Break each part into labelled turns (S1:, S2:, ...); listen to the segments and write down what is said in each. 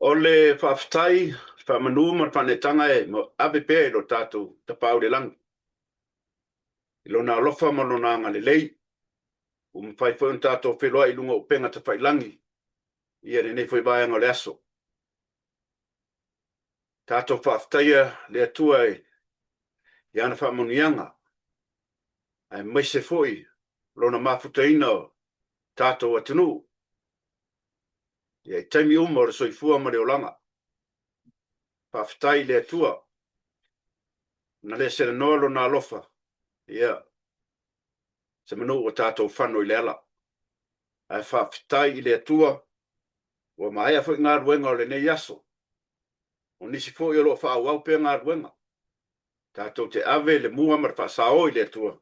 S1: O le faafetai, le faamanu ma le faaneetaga e ave pea i lo tatou Tapaau i le Lagi, i Lona alofa ma Lona agalelei, ua mafai foi ona tatou feiloai i luga o upega tafailagi i lenei foi vaega o le aso. Tatou faafetaia le Atua i ana faamanuiaga, aemaise foi Lona mafutaina o tatou atunuu i taimi uma o le soifua ma le olaga. Faafetai i le Atua, na le selenoa Lona alofa, ia, semanu ua tatou fano i le ala. Ae faafetai i le Atua, ua maea foi galuega o lenei aso. O nisi foi o lo o faaauau pea galuega. Tatou te ave le mua ma le faasao i le Atua,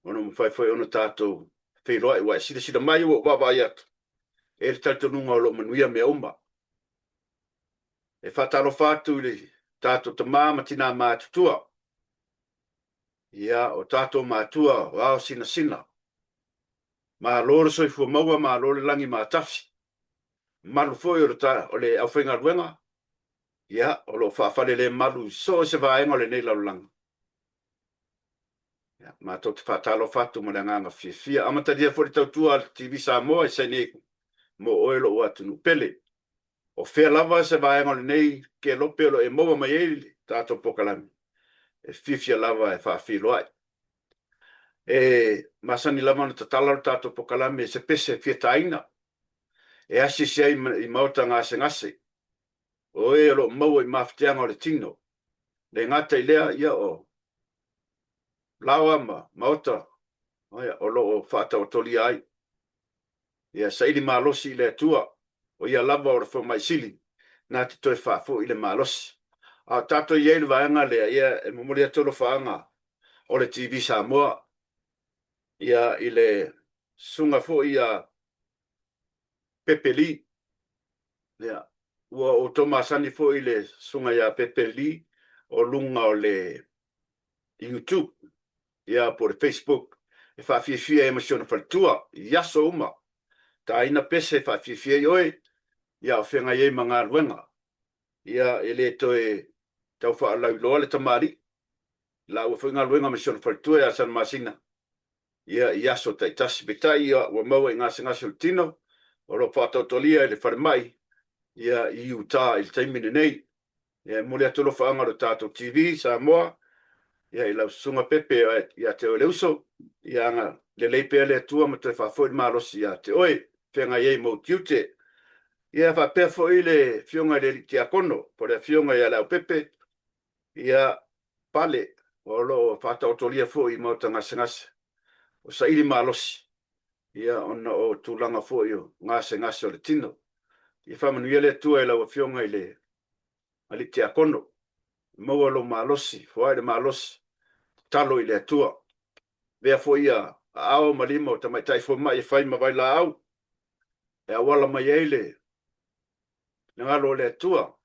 S1: ona ua mafai foi ona tatou feiloai. Ua e silasila mai ua ou vaavaai atu, e i ai le talitonuga o lo o manuia mea uma. E faatalofa atu i tatou tama ma tina matutua, ia, o tatou matua o ao sinasina. Malo le soifua maua, malo le lagi matafi. Malu foi o le aufaigaluega, ia, o lo o faafalelemalu i so o se vaega o lenei lalolagi. Ia, matou te faatalofa atu ma le agaga fiafia. Amatalia foi le tautua a le TV Samoa i San Diego mo oe lou atunuu pele. O fea lava se vaega o lenei kelope o lo o e maua mai ai le tatou polokalame, e fiafia lava e faafeiloai. E masani lava ona tatala le tatou polokalame i se pese e fia taina, e asiasi ai i maota gasegase, o e o lo o maua i mafatiaga o le tino. E le gata i lea, ia o laoa ma maota o lo o faataotolia ai. Ia saili malosi i le Atua, o Ia lava o le Fomai Sili, na te toe faafoi le malosi. A o tatou i ai i le vaega lea, ia e momoli atu alofaaga o le TV Samoa ia i le susuga foi ia Pepe Lee. Ia, ua outou masani foi i le susuga ia Pepe Lee o luga o le YouTube ia po o le Facebook e faafiafia ai ma si ona faletua i aso uma. Taina pese e faafiafia ai oe, ia o feagai ai ma galuega. Ia e le toe tau faalauiloa le tamalii, laua foi galuega ma si ona faletua ia Salamasina ia i aso taitasi. Peitai ia ua maua i gasegase o le tino, o lo o faataotolia i le falemai ia i Utah i le taimi lenei. Ia e momoli atu alofaaga o le tatou TV Samoa ia i lau Susuga Pepe ia te oe le uso, ia agalelei pea le Atua ma toe faafoi le malosi ia te oe, feagai ai ma ou tiute. Ia faapea foi le Afioga i le Alii Tiakono po o le Afioga ia Leaupepe, ia Pale, o lo o faataotolia foi i maota gasegase o saili malosi, ia ona o tulaga foi o gasegase o le tino. Ia faamanuia le Atua i lau Afioga i le Alii Tiakono, maua lou malosi, foai le malosi, tatalo i le Atua. Avea foi ia aao ma lima o tamaitai fomai e fai ma vailaau, e auala mai ai le finagalo o le Atua,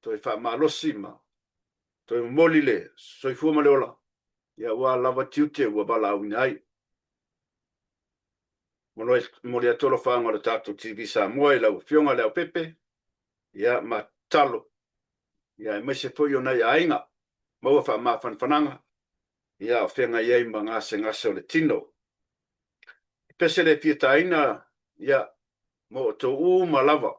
S1: toe faamalosi ma toe momoli le soifua ma le ola, ia aua lava tiute ua valaauina ai. Momoli atu alofaaga o le tatou TV Samoa i lau Afioga Leaupepe, ia ma tatalo, ia aemaise foi o nai aiga, maua faamafanafanaga, ia o feagai ai ma gasegase o le tino. Pese le fia taina, ia, mo outou uma lava.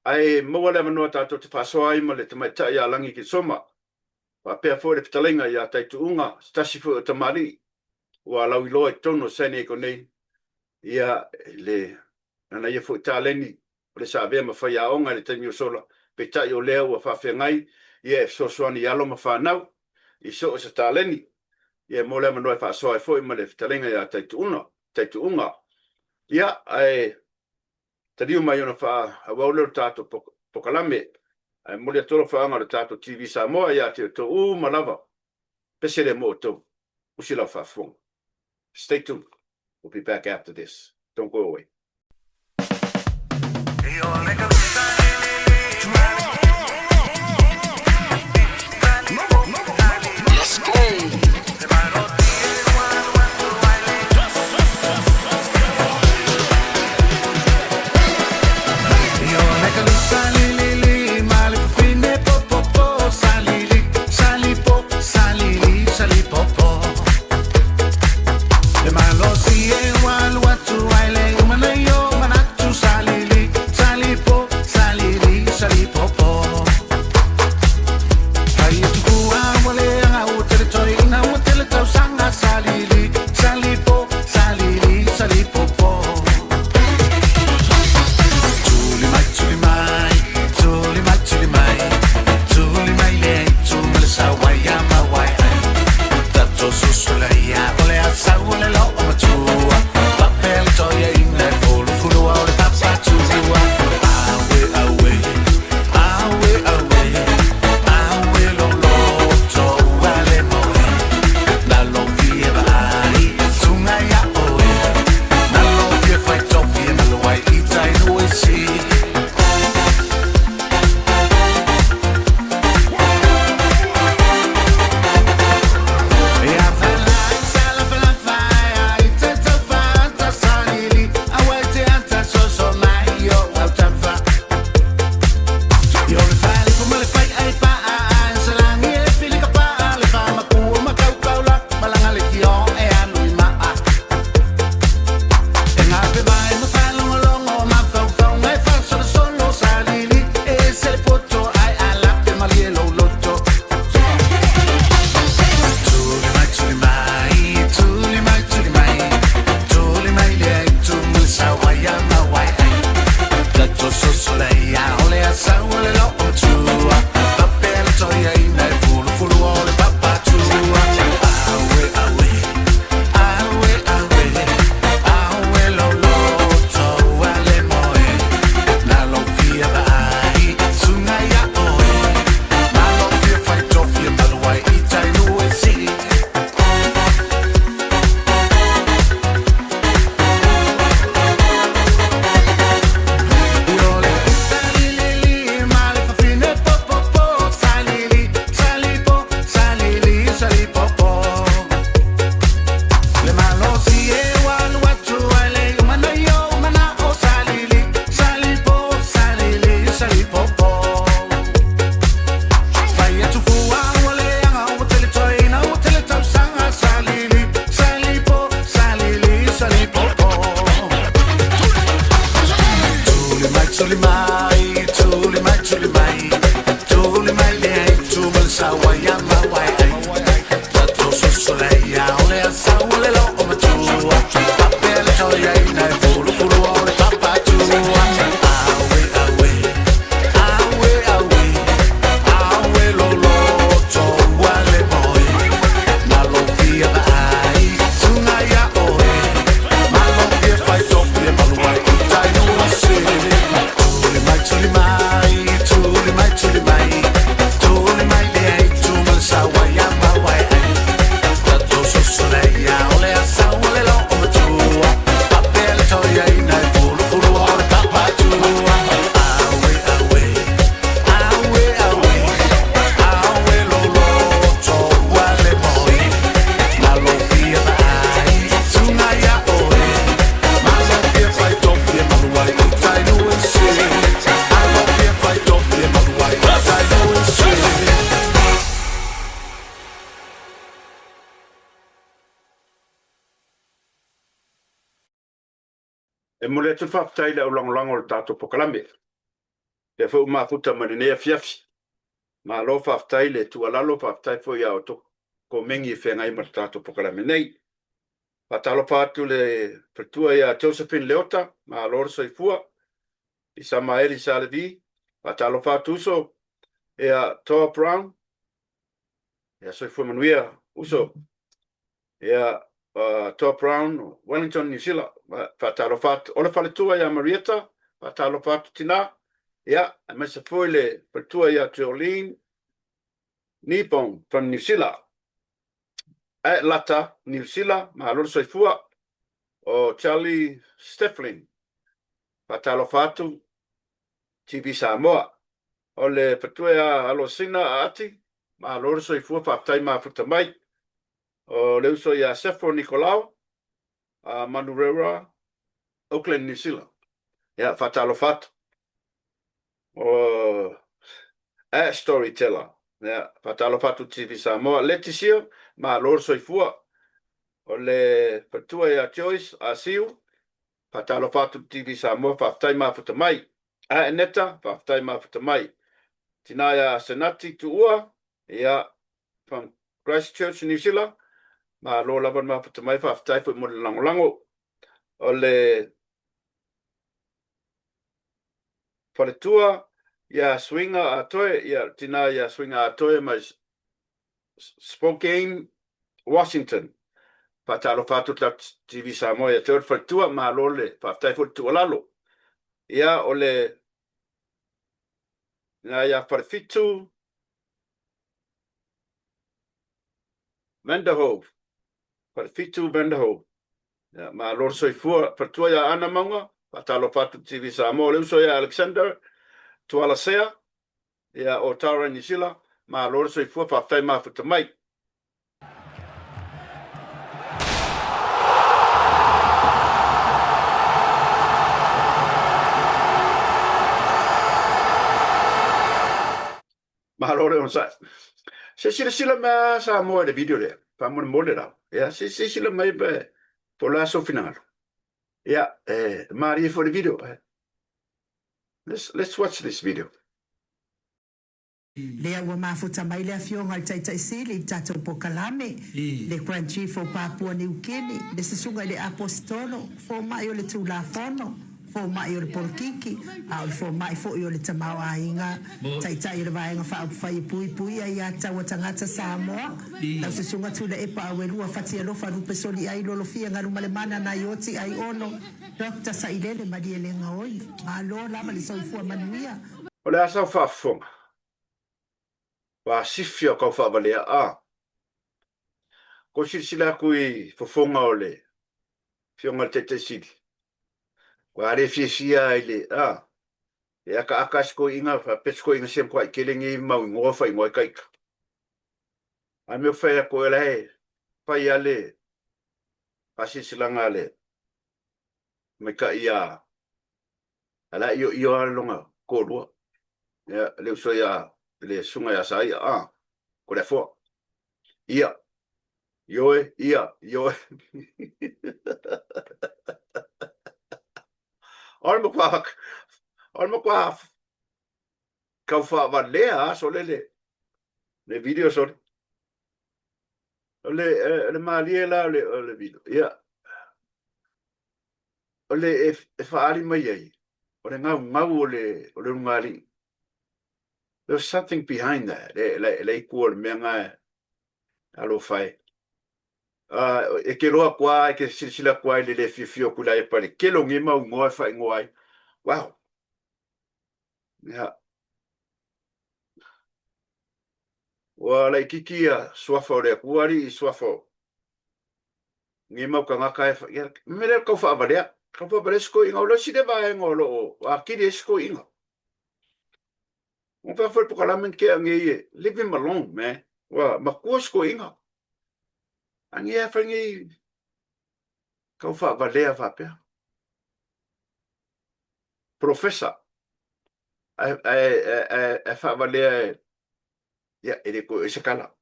S1: Ae maua le avanoa tatou te faasoa ai ma le tamaitai ia Lagi Kisoma, faapea foi le fetalaiga ia Taituuga, se tasi foi o tamalii ua lauiloa i totonu o San Diego nei, ia, le ana ia foi taleni o le sa avea ma faiaoga i le taimi ua sola, peitai o lea ua faafeagai ia e fesoasoani i alo ma fanau i so o se taleni. Ia mo le avanoa e faasoa ai foi ma le fetalaiga ia Taituuna, Taituuga. Ia, ae taliu mai ona faaauau lea o le tatou polokalame. Ae momoli atu alofaaga o le tatou TV Samoa ia te outou uma lava. Pese lea mo outou. Usi lau faafofoga. Stay tuned. We'll be back after this. Don't go away. E momoli atu le faafetai i le au lagolago o le tatou polokalame, lea foi ua mafuta mai lenei afiafi. Malo faafetai le tuualalo, faafetai foi ia outou komeni e feagai ma le tatou polokalame nei. Faatalofa atu i le faletua ia Josephine Leota, malo le soifua. Isamaeli Salevi, faatalofa atu uso. Ia Toa Brown, ia soifua manuia uso. Ia Toa Brown, Wellington, New Zealand, faatalofa atu. O le faletua ia Marietta, faatalofa atu tina. Ia, aemaise foi le faletua ia Jolene Kneebone from New Zealand. Atlata, Niu Sila, malo le soifua. O Charlie Stefflin, faatalofa atu, TV Samoa. O le fatue a Alosina Aati, malo le soifua, faafetai mafuta mai. O le uso ia Sefo Nikolao, a Manurewa, Auckland, New Zealand. Ia, faatalofa atu. O a Storyteller. Ia, faatalofa atu TV Samoa. Leticia, malo le soifua. O le faletua ia Joyce Asiu, faatalofa atu TV Samoa, faafetai mafuta mai. A Eneta, faafetai mafuta mai. Tina ia Senati Tuua, ia, from Christchurch, New Zealand, malo lava le mafuta mai, faafetai foi mo le lagolago. O le Faletua ia Suiga Atoe, ia tina ia Suiga Atoe mai Spokane, Washington. Faatalofa atu le TV Samoa ia te oe le faletua, malo le faafetai foi le tuualalo. Ia o le ina ia Falefitu Vanderhove, Falefitu Vanderhove. Ia, malo le soifua, faletua ia Ana Mauga. Faatalofa atu i le TV Samoa, o le uso ia Alexander Tualasea, ia o Tara Niu Sila, malo le soifua, faafetai mafuta mai. Malo le onosai. Se silasila mai a Samoa i le video lea, faamolemole lava. Ia, se silasila mai pe po o le a sou finagalo. Ia, e malie foi le video. Let's watch this video.
S2: Lea ua mafuta mai le Afioga i le Taitai Sili i le tatou polokalame, le Grand Chief o Papua Niu Kini, le Susuga i le Aposetolo, Fomai o le Tulafono, Fomai o le Polokiki, a o le Fomai foi o le Tamaoaiga, Taitai o le Vaega Faaupufai e Puipuia ia Taua Tagata Samoa, lau Susuga Tuilaepa Auelua Fatialofa Lupe Soliai Lolofia Galumalemana Naioti Aiono, Doctor Sailele Malielegaoi. Malo lava le soifua manuia.
S1: O le a sau faafofoga? Ua sifi o kau faavalea a. Kou silasila atu i fofoga o le Afioga i le Taitai Sili, ua le fiafia i le a, e akaaka si toeaina faapea si toeaina se matuai tele nei mau igoa faaigoa ai taita. A mea fai atu o la e fai lava le faasilasilaga a le maita'i a a la ioio lava lona toalua. Ia, le uso ia le susuga ia Saia, a, Toleafoa. Ia, ioe, ia, ioe. O le matua, o le matua tau faavalea lava sole le, le video sole. O le, le malie la o le, o le video, ia, o le e faaali mai ai, o le gaugau o le, o le ulugalii. There was something behind that, le, le, le itu o le mea na alofa e. E ke loa atu lava, e ke silasila atu lava i le le fiafia o Tuilaepa i le tele o nei mau igoa e faaigoa ai. Wow! Ia. Ua laitiiti ia suafa o le Atua alii suafa o nei mau tagata e ia, mea lea tau faavalea. Tau faavalea si toeaina, o le isi lea vaega o lo o atili ai si toeaina. Ua fai foi le polokalame na tea nei e leave him alone, man. Ua matua si toeaina. A nei a fai nei tau faavalea faapea. Professor. Ae faavalea e, ia, e le toe ese tala.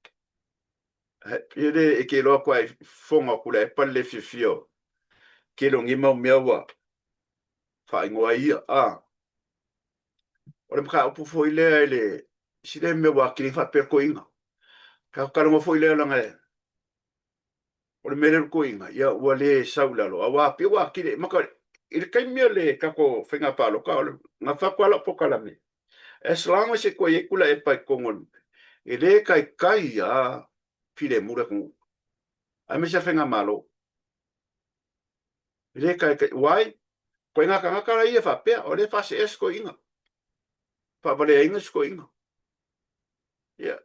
S1: E le e ke iloa atu ai fofoga o Tuilaepa le le fiafia o tele o nei mau mea ua faaigoa ai ia. A, o le mataupu foi lea i le isi lea mea ua atili faapea toeaiina. Tatou talanoa foi lea leaga o le mea lea o le toeaiina, ia ua le sau i lalo, aua pei ua atili maka i le taimi o le tatou faiga palota, o le gafa atu lava lau polokalame, as long as e toe i ai Tuilaepa i totonu o le, e le taitai lava filemu le atunuu, aemaise lava faigamalo. E le taitai, why? Koe ngā tagata la ia faapea, o lea e faasea si toeaina, faavaleaina si toeaina. Ia,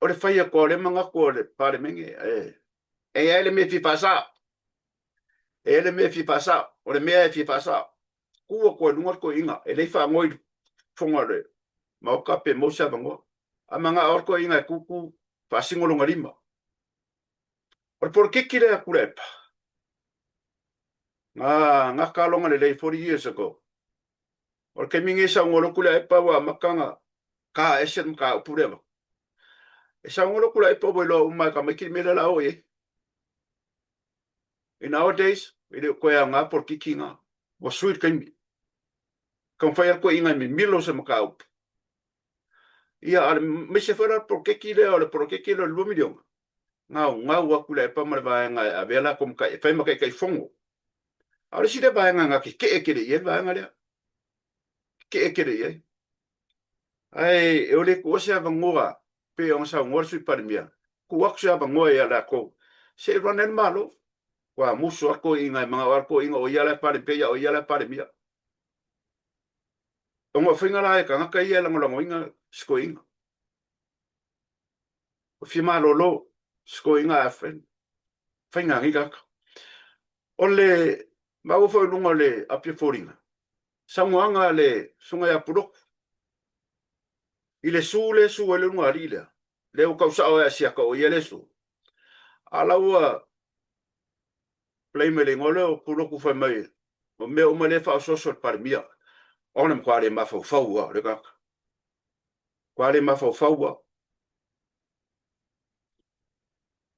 S1: o le fai atu o lea manatu o le Palemene, e, e i ai le mea e fia faasao. E i ai le mea e fia faasao. O le mea e fia faasao. Tu atu ai luga le toeaina, e le i faanoi i le fofoga o le Maota pe maua se avanoa. A manao le toeaina e tutu, faasino lona lima. O le polokiki lea a Tuilaepa, na gata lona lelei 40 years ago. O le taimi nei saunoa loa Tuilaepa ua amata ona ta ese le mataupu lea. E saunoa loa Tuilaepa ua iloa uma e tamaiti le mea lea o le a oo i ai. In our days, e le o toe aoga polokiki na. Ua sui le taimi. Taumafai atu toeaiina e mimilo se mataupu. Ia, aemaise foi la le poloketi lea, o le poloketi lea o le $2 miliona, gaugau atu Tuilaepa ma le vaega e avea latou ma e fai ma taitaifono. A o le isi lea vaega na tetee tele i ai le vaega lea. Tetee tele i ai. Ae e le tuua se avanoa, pei ona saunoa le Sui Palemia, tuu atu se avanoa ia latou, se i run ai le Malo. Ua musu lava le toeaina, e manao lava le toeaina o ia la e Palemia, ia o ia la e Palemia. Ona o faiga la e tagata ia e lagolagoina si toeaina. Ua fia malolo si toeaina ae faiga nei tagata. O le Maua foi i luga o le Apia Foliga, saunoaga a le Susuga ia Puloku i le su lea e su ai le ulugalii lea, lea ua tau sao ai Asiata o ia lea e su. A la ua blame i le igoa lea o Puloku fai mai o mea uma lea e faaosooso e le Palemia. O le matua le mafaufau lava o le tagata. Matua le mafaufau lava.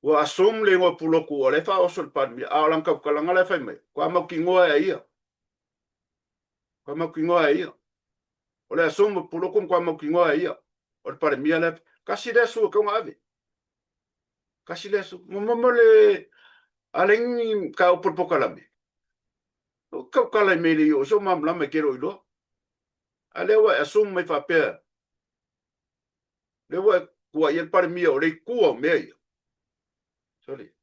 S1: Ua assume le igoa o Puloku o la e faaoso i le Palemia, a o lana tautalaga la e fai mai, matua mautinoa e a ia. Matua mautinoa e ia. O le assume o Puloku matua mautinoa e ia. O le Palemia lea. Tasi lea su e tatau ona ave. Tasi lea su. Mo mo le a leai ni mataupu o le polokalame. Tautala i mea e le i oo i sou malamalama e te le o iloa. A lea ua e assume mai faapea lea ua e tuuaia le Palemia o le itu o mea ia. Sorry.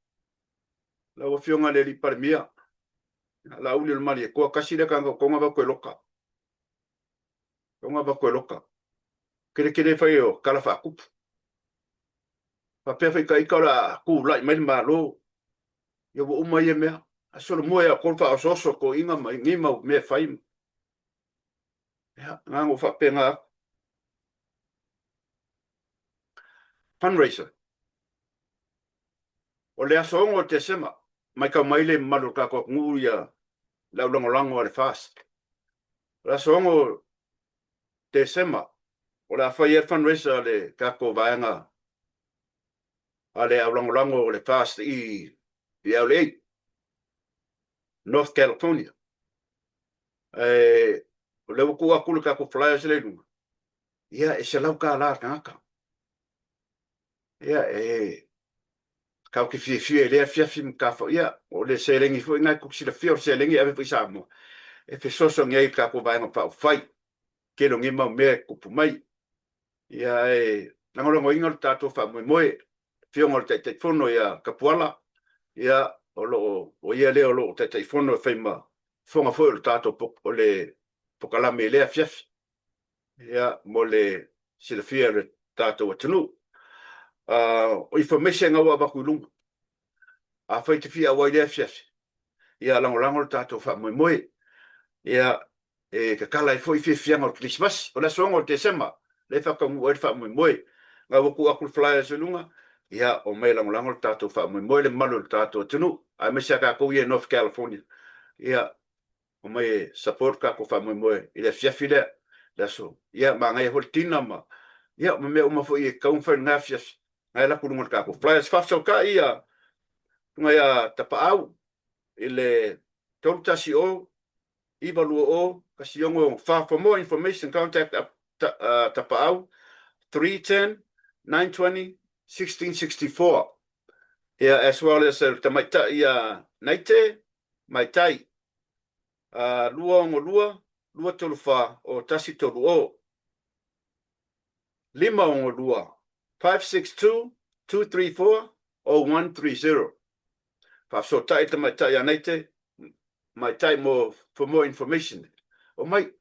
S1: Lau Afioga i le Alii Palemia, Laauli o le Malietoa, tasi lea tagata o toga avatu e loka. Toga avatu e loka. Kele kele fai o tala faatupu. Faapea fai ita o le a tulai mai le Malo. Ia ua uma ia mea. A solomua ia outou le faaosooso o toeaiina ma nei mau mea e fai. Ia, na ona ou faapena atu. Fundraiser. O le aso 6 o Tesema, matau mai le mamalu o le tatou atunuu ia le aulagolago a le FAST. O le aso 6 o Tesema, o le a fai ai le fundraiser a le tatou vaega a le aulagolago o le FAST i LA, North California. Ae o lea ua tuu atu le tatou flyers lea i luga, ia e $100 le tagata. Ia e tatou te fiafia i lea afiafi ma ta ia, o le seleni foi lena e tou te silafia o le seleni e ave foi i Samoa e fesoasoani ai i le tatou Vaega Faaupufai i le tele o nei mau mea e tutupu mai. Ia ae lagolagoina lo tatou faamoemoe, Afioga o le Taitaifono ia Tapuala, ia o lo o, o ia lea o lo o Taitaifono e fai ma fofoga foi o le tatou o le polokalame i lea afiafi. Ia, mo le silafia e le tatou atunuu. O information na ua avatu i luga. Afai e te fia auai i lea afiafi, ia lagolago le tatou faamoemoe. Ia, e tatala ai foi fiafiaga o le Kerisimasi. O le aso 6 o Tesema, lea e faataunuu ai le faamoemoe. Na ua tuu atu le flyers i luga, ia, omai e lagolago le tatou faamoemoe, le mamalu o le tatou atunuu, aemaise lava tatou ia i North California. Ia, omai e support le tatou faamoemoe i le afiafi lea, le aso, ia, manaia foi le dinner ma, ia, ma mea uma foi e tatau ona fai i lena afiafi, na e alu atu i luga o le tatou flyers. Faafesootai ia susuga ia Tapaau i le 310 920 1664. For more information contact Tapaau 310 920 1664. Ia, as well as le tamaitai ia Naite Maitai, 262 234 o 130. 562 562 234 0130. Faafesootai le tamaitai ia Naite Maitai mo for more information. Omai,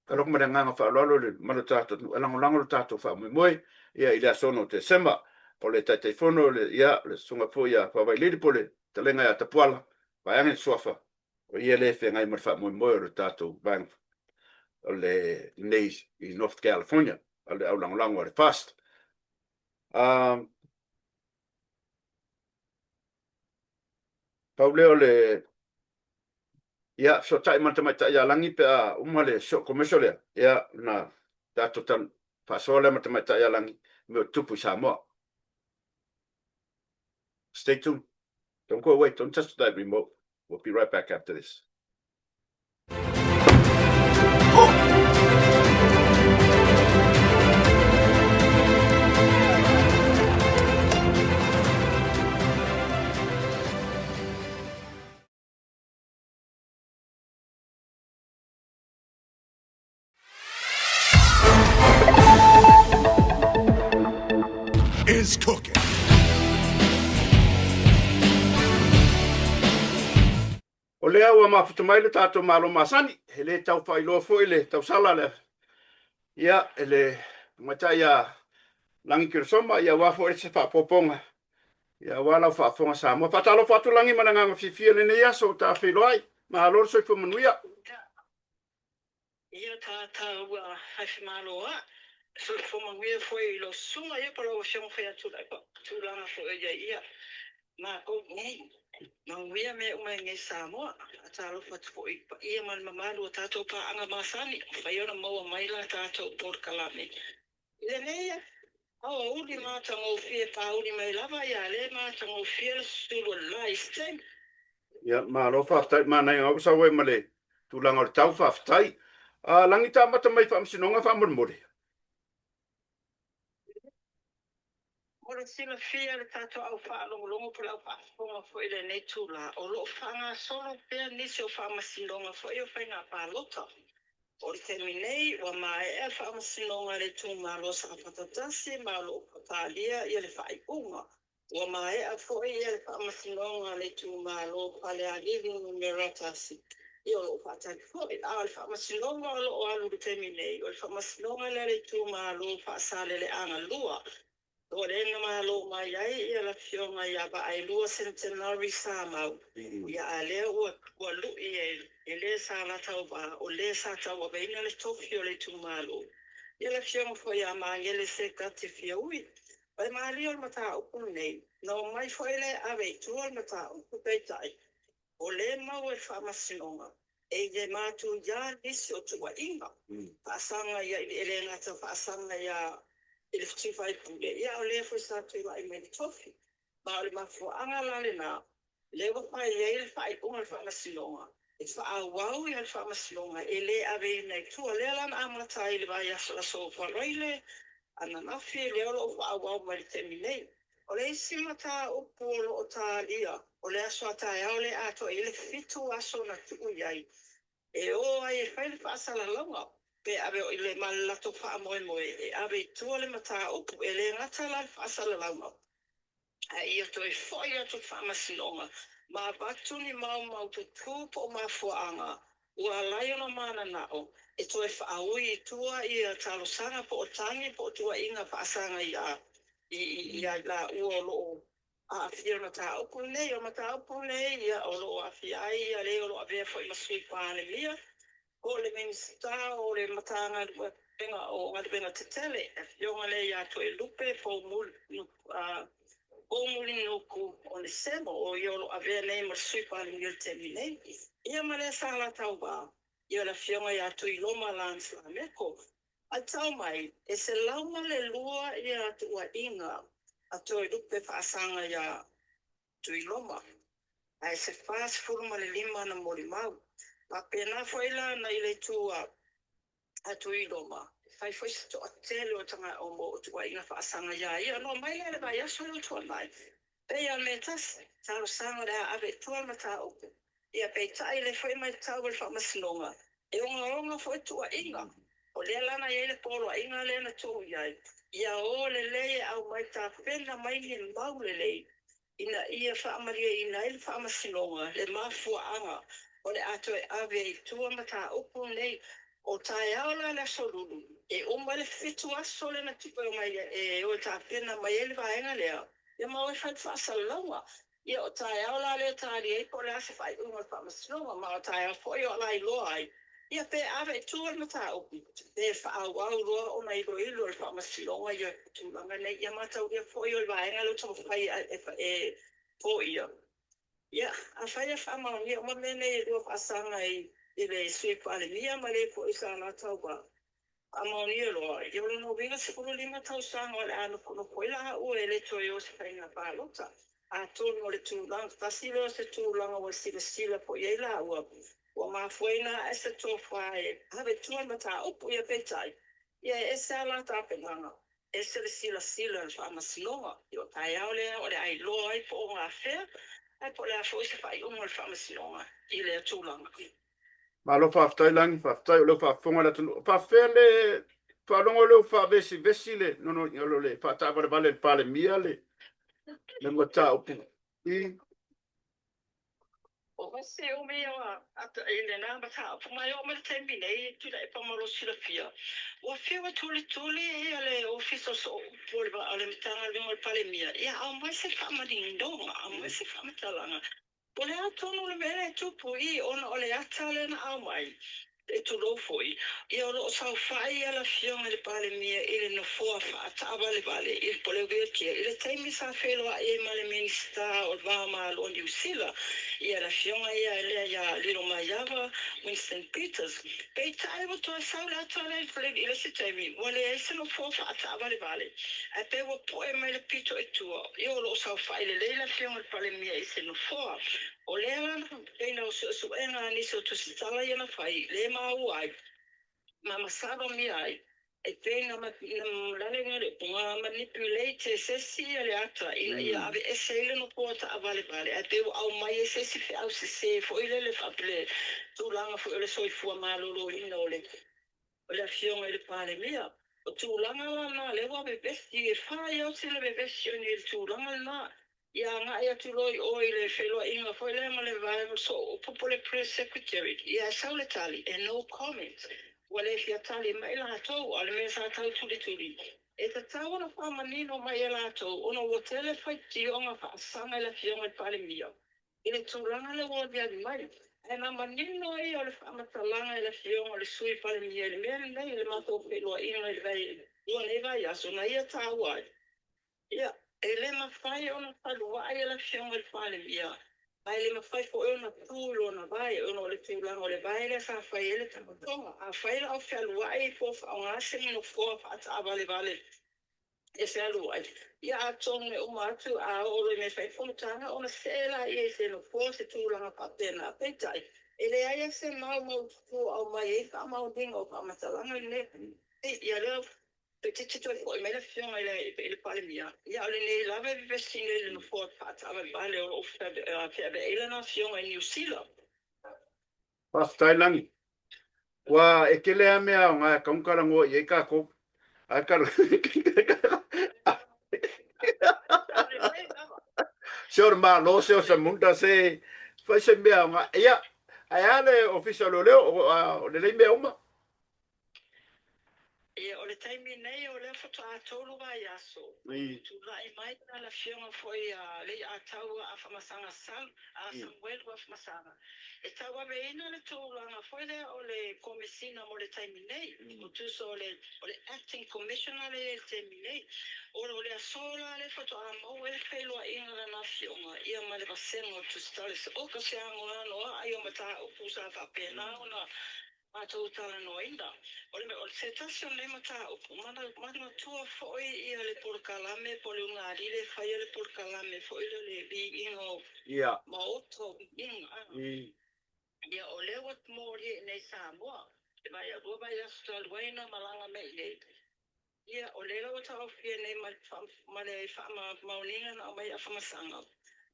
S1: alofa ma le agaga faaaloalo le mamalu o le tatou atunuu e lagolago le tatou faamoemoe ia i le aso 6 o Tesema. O le Taitaifono le ia le Susuga foi ia Faavailili po o le Fetalaiga ia Tapuala, vaeane le suafa, o ia lea e feagai ma le faamoemoe o le tatou vaega o lenei i North California, o le aulagolago a le FAST. Pau lea o le ia, fesootai ma le tamaitai ia Lagi pe a uma le short commercial lea, ia, ona tatou faasoa lea ma le tamaitai ia Lagi i mea o tutupu i Samoa. Stay tuned. Don't go away. Don't touch that remote. We'll be right back after this.
S3: Is cooking.
S1: O lea ua mafuta mai le tatou Malo masani, e le tau faailoa foi le tausala le ia e le tamaitai ia Lagi Keresoma, ia aua foi se faaopoopoga, ia aua lau faafofoga Samoa. Faatalofa atu Lagi ma le agaga fiafia i lenei aso ua ta feiloai. Malo le soifua manuia.
S4: Ia tātou Haifemaloa, soifua manuia foi i lou susuga ia po o lau Afioga foi ia Tuilaepa, tulaga foi o i ai ia matou nei. Manuia mea uma i nei Samoa. Faatalofa atu foi i le paia ma le mamalu o tatou paaga masani ua mafai ona maua mai la tatou polokalame i lenei aoauli matagofie pauli mai lava ia le matagofie le susulu o le la i se taimi.
S1: Ia, malo faafetai, manaia ua sau ai ma le tulaga o le tau, faafetai. Lagi ta amata mai i faamasinoga faamolemole.
S4: Mo le silafia e le tatou au faalogologo po o le au faafofoga foi i lenei itula, o lo o faagasolo pea nisi o faamasinoga foi o faiga palota. O le taimi nei, ua maea le faamasinoga a le itumalo o Safata 1 ma o lo o talia le faaiuga. Ua maea foi le faamasinoga a le itumalo o Falealili Numera 1, ia o lo o faatali foi. A o le faamasinoga o lo o alu i le taimi nei, o le faamasinoga lea a le itumalo o Faasaleleaga 2, o lea na malo mai ai le Afioga ia Vaaelua Centenary Samau, ia a lea ua lui e le sa la tauva, o le sa tauaveina le tofi o le itumalo, ia le Afioga foi ia Magele Sekati Fiaui. O le malie o le mataupu lenei, na omai foi lea e ave i tua le mataupu, peitai, o lea e maua i le Faamasinoga, e le matuia nisi o tuuaiga, faasaga ia e le gata faasaga ia i le sui usufono, ia a o lea foi sa tulai mai i le tofi. Ma o le mafuaaga la lena, lea ua fai ai le faaiuga a le Faamasinoga e faaauau le Faamasinoga e le aveina i tua. Lea la na amata ai i le vaiaso aso Faraile, ananafi, lea o lo o faaauau mai i le taimi nei. O le isi mataupu o lo o talia, o le aso a taeao lea e atoa i ai le 7 aso na tuu i ai e o ai e fai le faasalalauga pe ave i le ma le latou faamoemoe e ave i tua le mataupu. E le gata la le faasalalauga, a ia toe foi atu le Faamasinoga ma avatu ni maumaututu po o mafuaaga ua ala ai ona mananao e toe faaui i tua ia talosaga po o tagi po o tuuaiga faasaga ia i ai laua o lo o aafia i le mataupu lenei. O le mataupu lenei ia o lo o aafia ai ia le o lo o avea foi ma Sui Palemia po o le Minisita o le Matagaluega o Galuega Tetele, le Afioga lea ia Toelupe Poumulinuku Onesemo, o ia o lo o avea nei ma le Sui Palemia i le taimi nei, ia ma le sa la tauva, ia le Afioga ia Tuiloma Lance Lameko. Matau mai, e 102 ia tuuaiga a Toelupe faasaga ia Tuiloma, ae se 45 ana molimau. Faapena foi la na i le itu a Tuiloma, e fai foi se toatele o tagata o tuuaiga faasaga iā ia. Ona omai lea i le vaiaso lea ua tuanai, pei lava o le mea e tasi, talosaga o le a ave i tua le mataupu. Ia peitai lea foi e matau e le Faamasinoga, e ogaoga foi tuuaiga. O lea la na i ai le poloaiga lea na tuu i ai, ia o lelei e aumai tapena mai ni mau lelei ina ia faamalieina ai le Faamasinoga le mafuaaga o le a toe ave ai i tua mataupu nei. O taeao la le Aso Lulu, e uma ai le 7 aso lea na tuu mai e o e tapena mai ai le vaega lea, ia ma o e fai le faasalalauga. Ia o taeao la lea e tali ai po o le a se faaiuga o le Faamasinoga, ma o taeao foi o lailoa ai, ia pe ave i tua le mataupu, pe faaauau loa ona iloilo e le Faamasinoga ia tulaga nei. Ia mataulia foi o le vaega lea ua taumafai e foia. Ia, afai e faamaonia uma mea nei e lua faasaga i le Sui Palemia ma le foi sa la tauva, Faamaonia loa, ia o lona uiga 15 tausaga o le a nofonofo ai laua e le toe o se faiga palota. Atonu o le tulaga tasi lea o se tulaga ua silasila foi i ai laua, ua mafuaina ae se tofa e ave i tua le mataupu, ia peitai, ia e ese lava la tapenaga, ese le silasila a le Faamasinoga. Ia o taeao lea o le a iloa ai po o gafea, ae po o le a foi se faaiuga a le Faamasinoga i lea tulaga.
S1: Malo faafetai Lagi, faafetai o lea ua faafofoga le atunuu. Faafefea le faalogo lea ua faavesivesi le nono le faataavalevale e le Palemia le le mataupu i
S4: O se umi i lena mataupu mai oo mai le taimi nei, Tuilaepa mo lou silafia, ua fiu e tulituli ia le Ofisa o Sooupu o le Matagaluega o le Palemia, ia aumai se faamaninoga, aumai se faamatalaga. Po o le a tonu le mea lea e tupu i i ona o le ata lea na aumai, e tulou foi, ia o lo o saofai le Afioga i le Palemia i le nofoa faataavalevale i po o le wheelchair i le taimi sa feiloai ai ma le Minisita o le Va o Malo o Niu Sila, ia le Afioga ia lea ia Lilomaiava Winston Peters. Peitai ua toe sau le ata lea i le isi taimi, ua leai se nofoa faataavalevale, ae pei ua po'e mai le pito i tua, ia o lo o saofai lelei le Afioga i le Palemia i se nofoa. O lea la na faapena o suesuega a nisi o tusitala ia na fai, lea e maua ai ma masalomia ai, e pei na na manipulate e se isi le ata ina ia aveese ai le nofoa taavalevale, ae pei ua aumai ai se isi feau sesē foi lele faapea tulaga foi o le soifua maloloina o le Afioga i le Palemia. O tulaga la na lea ua vevesi, e fai oti le vevesi o ni tulaga lena. Ia agai atu loa i o i le feiloaiga foi lea ma le vaega sooupu po o le press secretary, ia e sau le tali e no comment. Ua le fia tali mai latou, a o le mea sa tau tulituli. E tatau ona faamanino mai e latou ona ua tele faitioga faasaga i le Afioga i le Palemia i le tulaga lea ua aliali mai. Ae na manino ia o le faamatalaga i le Afioga o le Sui Palemia i le mea lenei i le matou feiloaiga i le vai lua nei vaiaso na ia taua ai. Ia, e le mafai ona fealuai le Afioga i le Palemia, ma e le mafai foi ona tu i lona vae ona o le tulaga o le vae lea sa fai ai le taotoga. Afai la o fealuai po o faaaoga se nofoa faataavalevale e fealuai, ia atonu e uma atu a oo loa i mea fai fonotaga ona see laia i se nofoa se tulaga faapena. Peitai, e leai lava se mau maututu o aumai ai faamaoniga o faamatalaga nei. Ia lea toeitiiti toe foi mai le Afioga i le Palemia, ia o lenei lava e vevesi nei i le nofoa faataavalevale o lo o feaveai lana afioga i Niu Sila.
S1: Faafetai Lagi. Ua e tele lava mea aoga e tatau ona talanoa i ai tatou. Ae se o le Malo, se o Samunda, se fai se mea aoga. Ia, ae a le Ofisa o Leoleo, o lelei mea uma?
S4: Ia, o le taimi nei o lea faatoa 3 vaiaso, tulai mai le Afioga foi a Leiataua Afamasaga Samuelu Afamasaga, e tauaveina le tulaga foi lea o le Komesina mo le taimi nei, o tusa o le Acting Commissioner lea e i ai i le taimi nei. O le aso la lea faatoa maua ai le feiloaiga a lana afioga ia ma le vasega o Tusitala i se oka se anoanoai o mataupu sa faapena ona matou talanoaina. O se tasi o nei mataupu, manatua foi ia le polokalame po o le ulugalii e faia le polokalame foi lea o le viiga o maota o viiga. Ia, o lea ua molia i inei i Samoa, le 2 vaiaso talu ai na malaga mai i inei. Ia, o lea la ua taofia nei ma le faamaoniga na aumai e Afamasaga,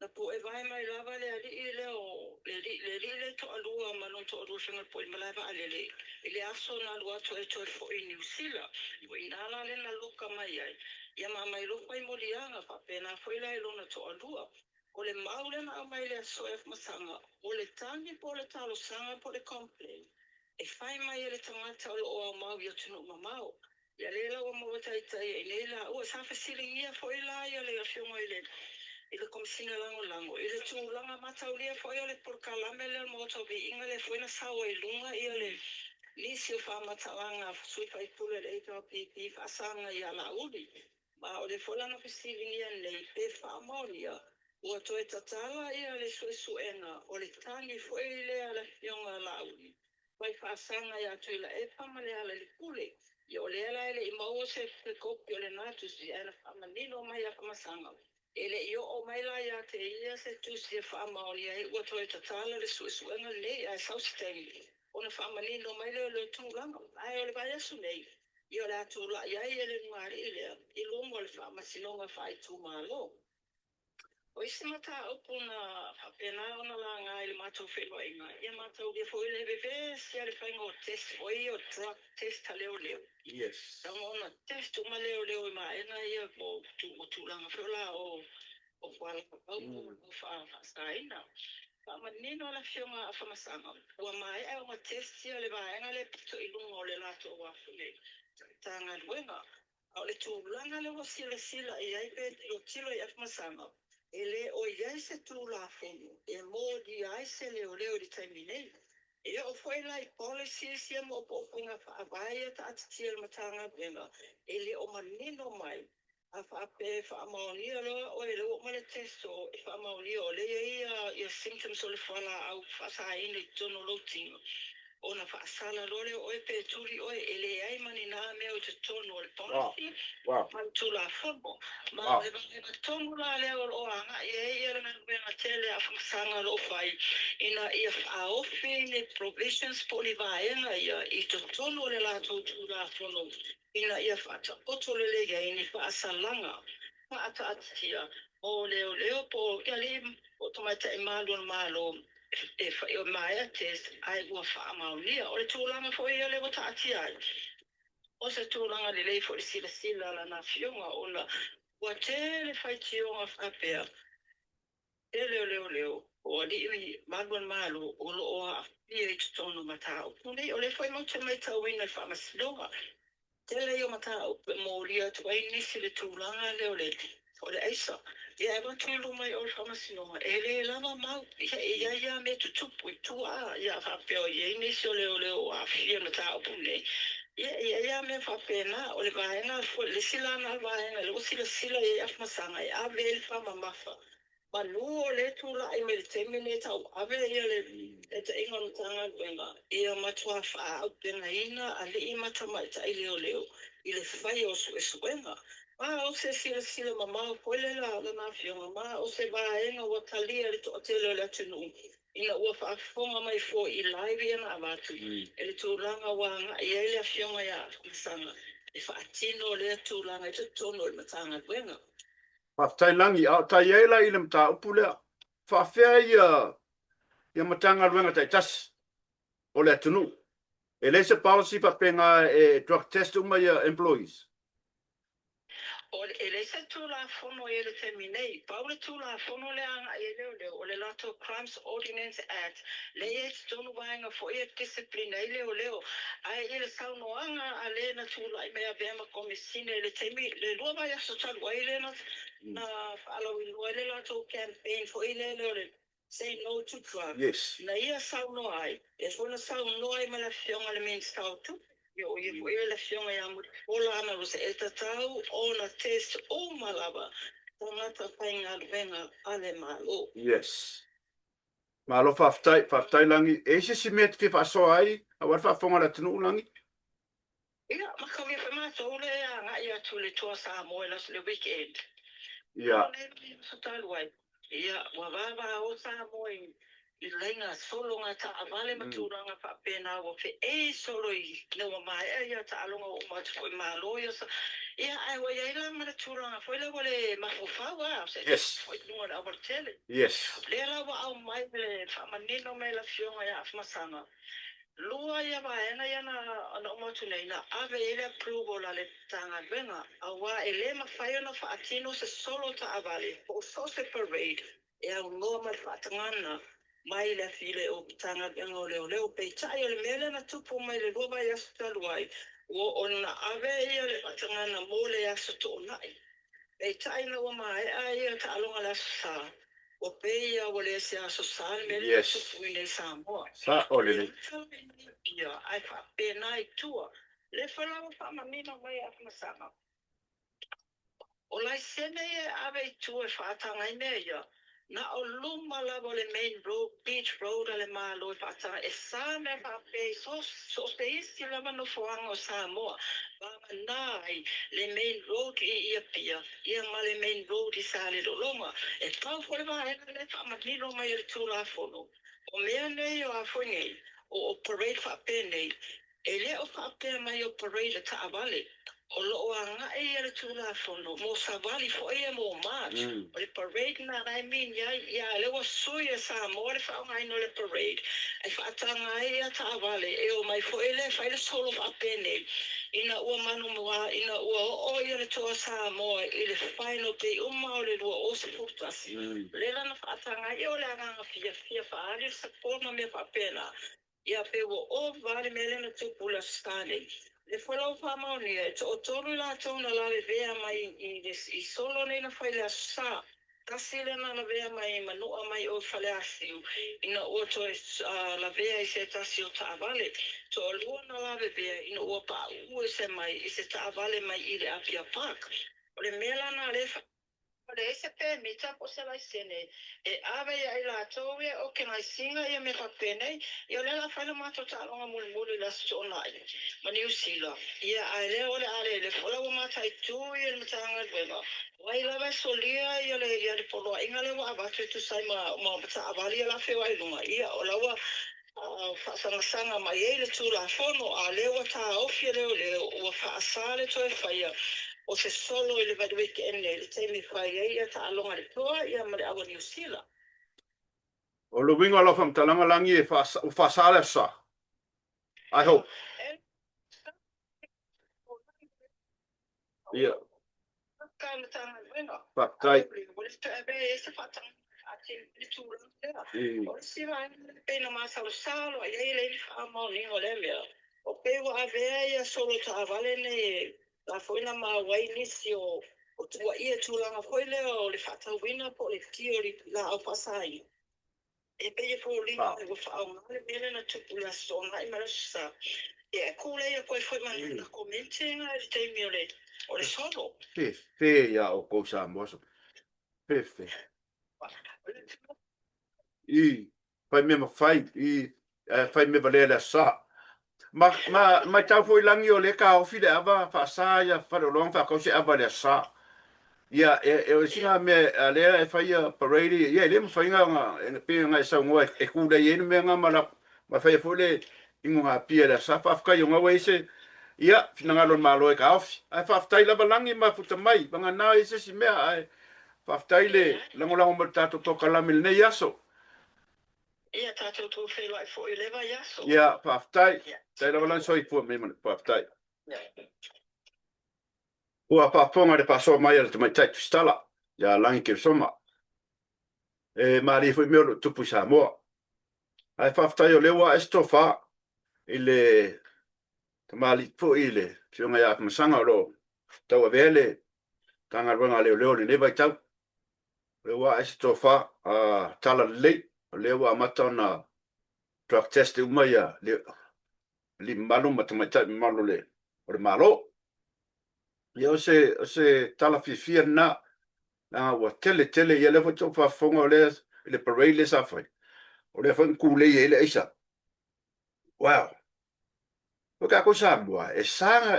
S4: na puevae mai lava le alii lea o le alii, le alii lea e toalua ma lona toalua i Fagaloa i malae vaalele i le aso na alu atu ai toe foi i Niu Sila. O i ina la lea na luka mai ai, ia ma aumai loa fai moliaga faapena foi la i lona toalua. O le mau lea na aumai i le aso e Afamasaga, o le tagi po o le talosaga po o le complaint e fai mai e le tagata o lo o aumau i atunuu mamao. Ia lea la ua maua taitai ai nei laua. Sa fesiligia foi la ia le Afioga i le i le Komesina Lagolago i le tulaga mataulia foi o le polokalame lea o le Maota o Viiga lea foi na sau ai i luga ia le nisi o faamatalaga a sui faipule o le HRPP faasaga ia Laauli. Ma o lea foi la na fesiligia nei pe faamaonia ua toe tatala ia le suesuega o le tagi foi lea a le Afioga a Laauli mai faasaga ia Tuilaepa ma Lealailepule. Ia o lea la e le i maua se kopi o lena tusi ae na faamanino mai ia Afamasaga e le i oo mai la ia te ia se tusi e faamaonia ai ua toe tatala le suesuega lenei ae sau se taimi ona faamanino mai lea o le tulaga. Ae o le vaiaso nei, ia o le a tulai ai le ulugalii lea i luga o le faamasinoga faaitumalo. O isi mataupu na faapena ona laga i le matou feiloaiga, ia mataulia foi le vevesi a le faiga o test foi ia o drug test a leoleo. Tago ona test uma leoleo i vaega ia o tulaga foi la o fualaau po o faasaina. Faamanino le Afioga a Afamasaga, ua maea ona test ia le vaega lea pito i luga o le latou afu nei Matagaluega. A o le tulaga lea ua silasila i ai pe tilotilo i Afamasaga, E le o i ai se Tulafono e molia ai se leoleo i le taimi nei. E oo foi la i policies ia ma opoopooga faavae ia taatitia e le Matagaluega, e le o manino mai. A faapea e faamaonia loa oe lea ua uma le test o e faamaonia o lea e i ai ia symptoms o le fualaau faasaina i totonu o lou tino, ona faasala loa lea o oe pe tuli oe, e leai ma ni na mea o i totonu o le policy ma le Tulafono. Ma o le vaega tonu la lea o lo o agai ai ia le galuega tele a faamasanga o lo o fai ina ia faaofi ni provisions po o ni vaega ia i totonu o le latou Tulafono ina ia faataoto lelei ai ni faasalaga faataatitia mo leoleo po o alii po o tamaitai malu o le Malo e maea test ae ua faamaonia. O le tulaga foi ia lea ua taatia ai, o se tulaga lelei foi i le silasila a lana Afioga ona ua tele faitioga faapea, tele o leoleo o alii malu o le Malo o lo o aafia i totonu o mataupu nei. O lea foi matou te matauina i le Faamasinoga, Tele ia o mataupu e molia atu ai nisi i le tulaga lea o le o le aisa. Ia e avatu i luma i o le Faamasinoga, e le lava mau. Ia e i ai lava mea tutupu i tua, ia a faapea o i ai nisi o leoleo o aafia i mataupu nei, ia e i ai lava mea faapena. O le vaega foi, le isi la na vaega lea ua silasila i ai Afamasaga e ave ai le faamamafa Manu o lea e tulai mai i le taimi lenei e tauave ia le taitaiga o le Matagaluega, ia matua faaaupegaina alii ma tamaitai leoleo i le faia o suesuega. Ma o se silasila mamao foi lea a lana Afioga, ma o se vaega ua talia e le toatele o le atunuu ina ua faafofoga mai foi i live ia na avatu i le tulaga ua agai ai le Afioga ia Afamasaga e faatino lea tulaga i totonu o le Matagaluega.
S1: Faafetai Lagi, a o tai ai la i le mataupu lea, faafefea ia ia Matagaluega taitasi o le atunuu? E leai se policy faapena e drug test uma ia employees?
S4: O, e leai se Tulafono i le taimi nei. Pau le Tulafono lea agai ai leoleo, o le latou Crimes Ordinance Act, lea e i ai totonu vaega foi e discipline ai leoleo. Ae i le saunoaga a le na tulai mai avea ma Komesina i le taimi, le lua vaiaso talu ai lea na na faalauiloa ai le latou campaign foi lele o le Say No to Drugs,
S1: Yes.
S4: na ia saunoa ai, lea foi na saunoa ai ma le Afioga i le Minisita o Tupe, ia o ia foi le Afioga ia Mulipola Anarosa, e tatau ona test uma lava tagata faigaluega a le Malo.
S1: Yes. Malo faafetai, faafetai Lagi. E i ai se isi mea e te fia faasoa ai aua le faafofoga a le atunuu Lagi?
S4: Ia, mataulia foi matou le agai atu i le Toa Samoa i le weekend.
S1: Ia.
S4: O le aso talu ai, ia, ua vavao Samoa i i laina solo ngā taavale ma tulaga faapena ua feei solo i ina ua maea ia taaloga ua uma atu foi Malo ia ia ae ua i ai la ma le tulaga foi lea ua le mafaufau a se
S1: Yes.
S4: foi i luga o le aualatele.
S1: Yes.
S4: Lea la ua aumai le faamanino mai e le Afioga ia Afamasaga, lua ia vaega ia na na uma atu nei na ave i ai le approval a le Matagaluega, aua e le mafai ona faatino se solo taavale po o so o se parade e aunoa ma le faatagaga mai le afile o Matagaluega o Leoleo. Peitai o le mea lea na tupu mai le lua vaiaso talu ai, ua ona ave ia le faatagaga mo le Aso Toonai. Peitai ina ua maea ia taaloga i le Aso Sa, ua pei ia ua le se Aso Sa le mea lea na tupu i inei i Samoa.
S1: Sao lelei.
S4: E le ia, ae faapena i tua. Lea foi la ua faamanino mai e Afamasaga. O laisene ia e ave i tua e faataga ai mea ia, na o luma lava o le main road, beach road a le Malo e faataga, e sa mea faapea i so o se isi lava nofoaga o Samoa, vagana ai le main road i Apia ia ma le main road i Salelologa. E pau foi le vaega lea e faamanino mai e le Tulafono, o mea nei o a foi nei, o operate faapenei, E le o faapea mai o parade taavale, o lo o agai ia le Tulafono mo savali foi ia mo march, o le parade na la e mean ai, ia a lea ua sui e Samoa le faaaogaina o le parade e faataga ai ia taavale e omai foi lea e fai le solo faapenei ina ua manumua ina ua oo ia le Toa Samoa i le final pei uma o le 2011 lea la na faataga ai, ia o le agaga fiafia faaali le support ma mea faapena. Ia pei ua ova le mea lea na tupu i le Aso Sa nei. Lea foi la ua faamaonia, e toatolu i latou na lavevea mai i le i solo nei na fai i le Aso Sa. Tasi lea na lavea mai i Manua mai o Faleasiu ina ua toe lavea i se tasi o taavale. Toalua na lavevea ina ua pauu ese mai i se taavale mai i le Apia Park. O le mea la na lea ua leai se pemita po o se laisene e ave ia i latou ia e okenaisiga ia mea faapenei. Ia o lea o le a fai le matou taaloga mulimuli i le Aso Toonai ma Niu Sila, ia ae lea o le a lele o la ua mataitu ia le Matagaluega o ai lava e solia ia le ia le poloaiga lea ua avatu e tusa ai ma ma taavale ia o le a feoai i luga, ia o la ua faasagasaga mai ai le Tulafono, a o lea ua taofi e leoleo, ua faasa le toe faia o se solo i le weekend nei i le taimi e fai ai ia taaloga a le Toa ia ma le Aua Niu Sila.
S1: O le uiga o lau faamatalaga Lagi e ua faasa le aso Sa. I hope. Ia. Faafetai.
S4: E pei e foliga mai ua faaaoga le mea lea na tupu i le Aso Toonai ma le Aso Sa. Ia e kūlei atu ai foi ma nai komenti na i le taimi o le o le solo.
S1: Fefe iā ʻoukou Samoa so. Fefe. I fai mea mafai i ae fai mea valea i le Aso Sa. Ma, ma, matau foi Lagi o lea e taofi le ava faasa ia Faleoloa ona faatau se ava i le Aso Sa. Ia, e, e o isi na mea a lea e fai ia parade ia, e le mafai na, e pei ona e saunoa e kūlei ai le mea na ma la, ma faia foi le inugapia i le Aso Sa. Faafetai ona ua i ai se, ia, finagalo o le Malo e taofi. Ae faafetai lava Lagi ma mafuta mai, vagana e i ai se isi mea, ae faafetai le lagolago mai i le tatou polokalame i lenei aso.
S4: Ia tatou tou feiloai foi i le vaiaso.
S1: Ia, faafetai. Faafetai lava Lagi, soifua mai ma le faafetai. Ua faafofoga i le faasoa mai a le tamaitai Tusitala ia Lagi Keresoma. E malie foi mea o lo o tupu i Samoa. Ae faafetai o lea ua ae se tofa i le tamalii foi i le Afioga ia Afamasaga o lo o tauavea le Matagaluega a Leoleo i lenei vaitau. O lea ua ae se tofa tala lelei, o lea ua amata ona drug test uma ia alii mamalu ma tamaitai mamalu o le Malo. Ia o se, o se tala fiafia lena, leaga ua tele tele, ia lea foi tou faafofoga o lea i le parade lea sa fai, o lea foi na kūlei ai le aisa. Wow! O tatou Samoa, e sa,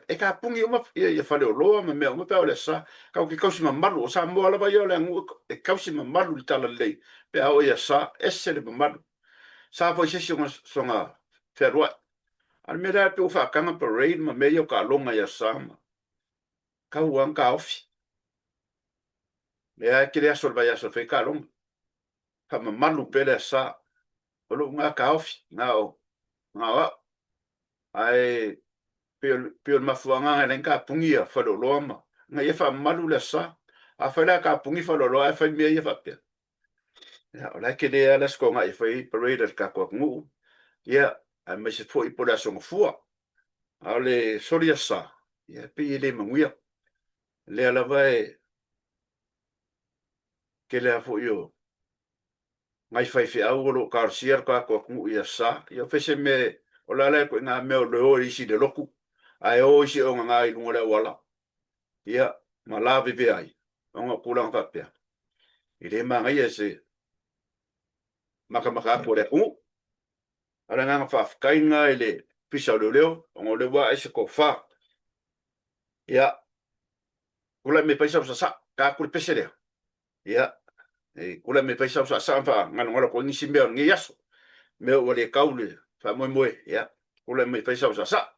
S1: e tapuni uma ia faleoloa ma mea uma pe a o le Aso Sa. Tatou te tausi mamalu, o Samoa lava ia o le aganuu e tausi mamalu i le talalelei pe a oo i Aso Sa, ese le mamalu. Sa foi se isi o soga fealuai. A o le mea lea pei ua faataga parade ma mea ia o taaloga i Aso Sa ma tau lava na taofi. Lea e tele aso o le vaiaso e fai ai taaloga. Faamamalu pea le Aso Sa. O lou na taofi, na o, na o au. Ae pei o, pei o le mafuaaga lena e ala ai ona tapuni ia faleoloa ma, ina ia faamamalu le Aso Sa. Afai la e tapuni faleoloa ae fai mea ia faapea, Ia, o la e tele lava le Aso Toonai e fai ai parade a le tatou atunuu, ia, aemaise foi po o le Aso Gafua. A o le soli Aso Sa, ia, e pei e le manuia. O lea lava e tele lava foi o nai faifeau o lo o talosia le tatou atunuu i Aso Sa. Ia, o fai se mea, o le a le ituaiga mea o le o e isi i le lotu, ae o isi e ogaga i luga o le auala, ia, ma lavevea ai, ona o tulaga faapea, e le manaia i se matamata atu a le atunuu. A o le agaga faafetai lena i le Ofisa o Leoleo, ona o lea ua ae se tofa. Ia, tulai mai fai sau saasaa, ta atu le pese lea. Ia, e tulai mai fai sau saasaa ma faagalogalo atu ai nisi mea o lenei aso, mea ua le tau le faamoemoe. Ia, tulai mai fai sau saasaa.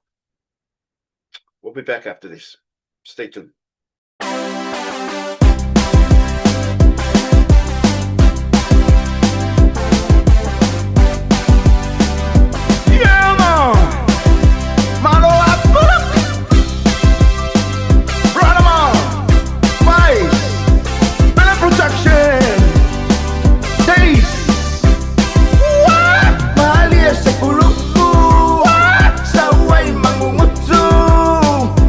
S1: We'll be back after this. Stay tuned.
S3: Yeah, man. Malo akula. Brother man. Vice. Billy Protection. Days. Malie se kuluku. Sa uai mangungutu.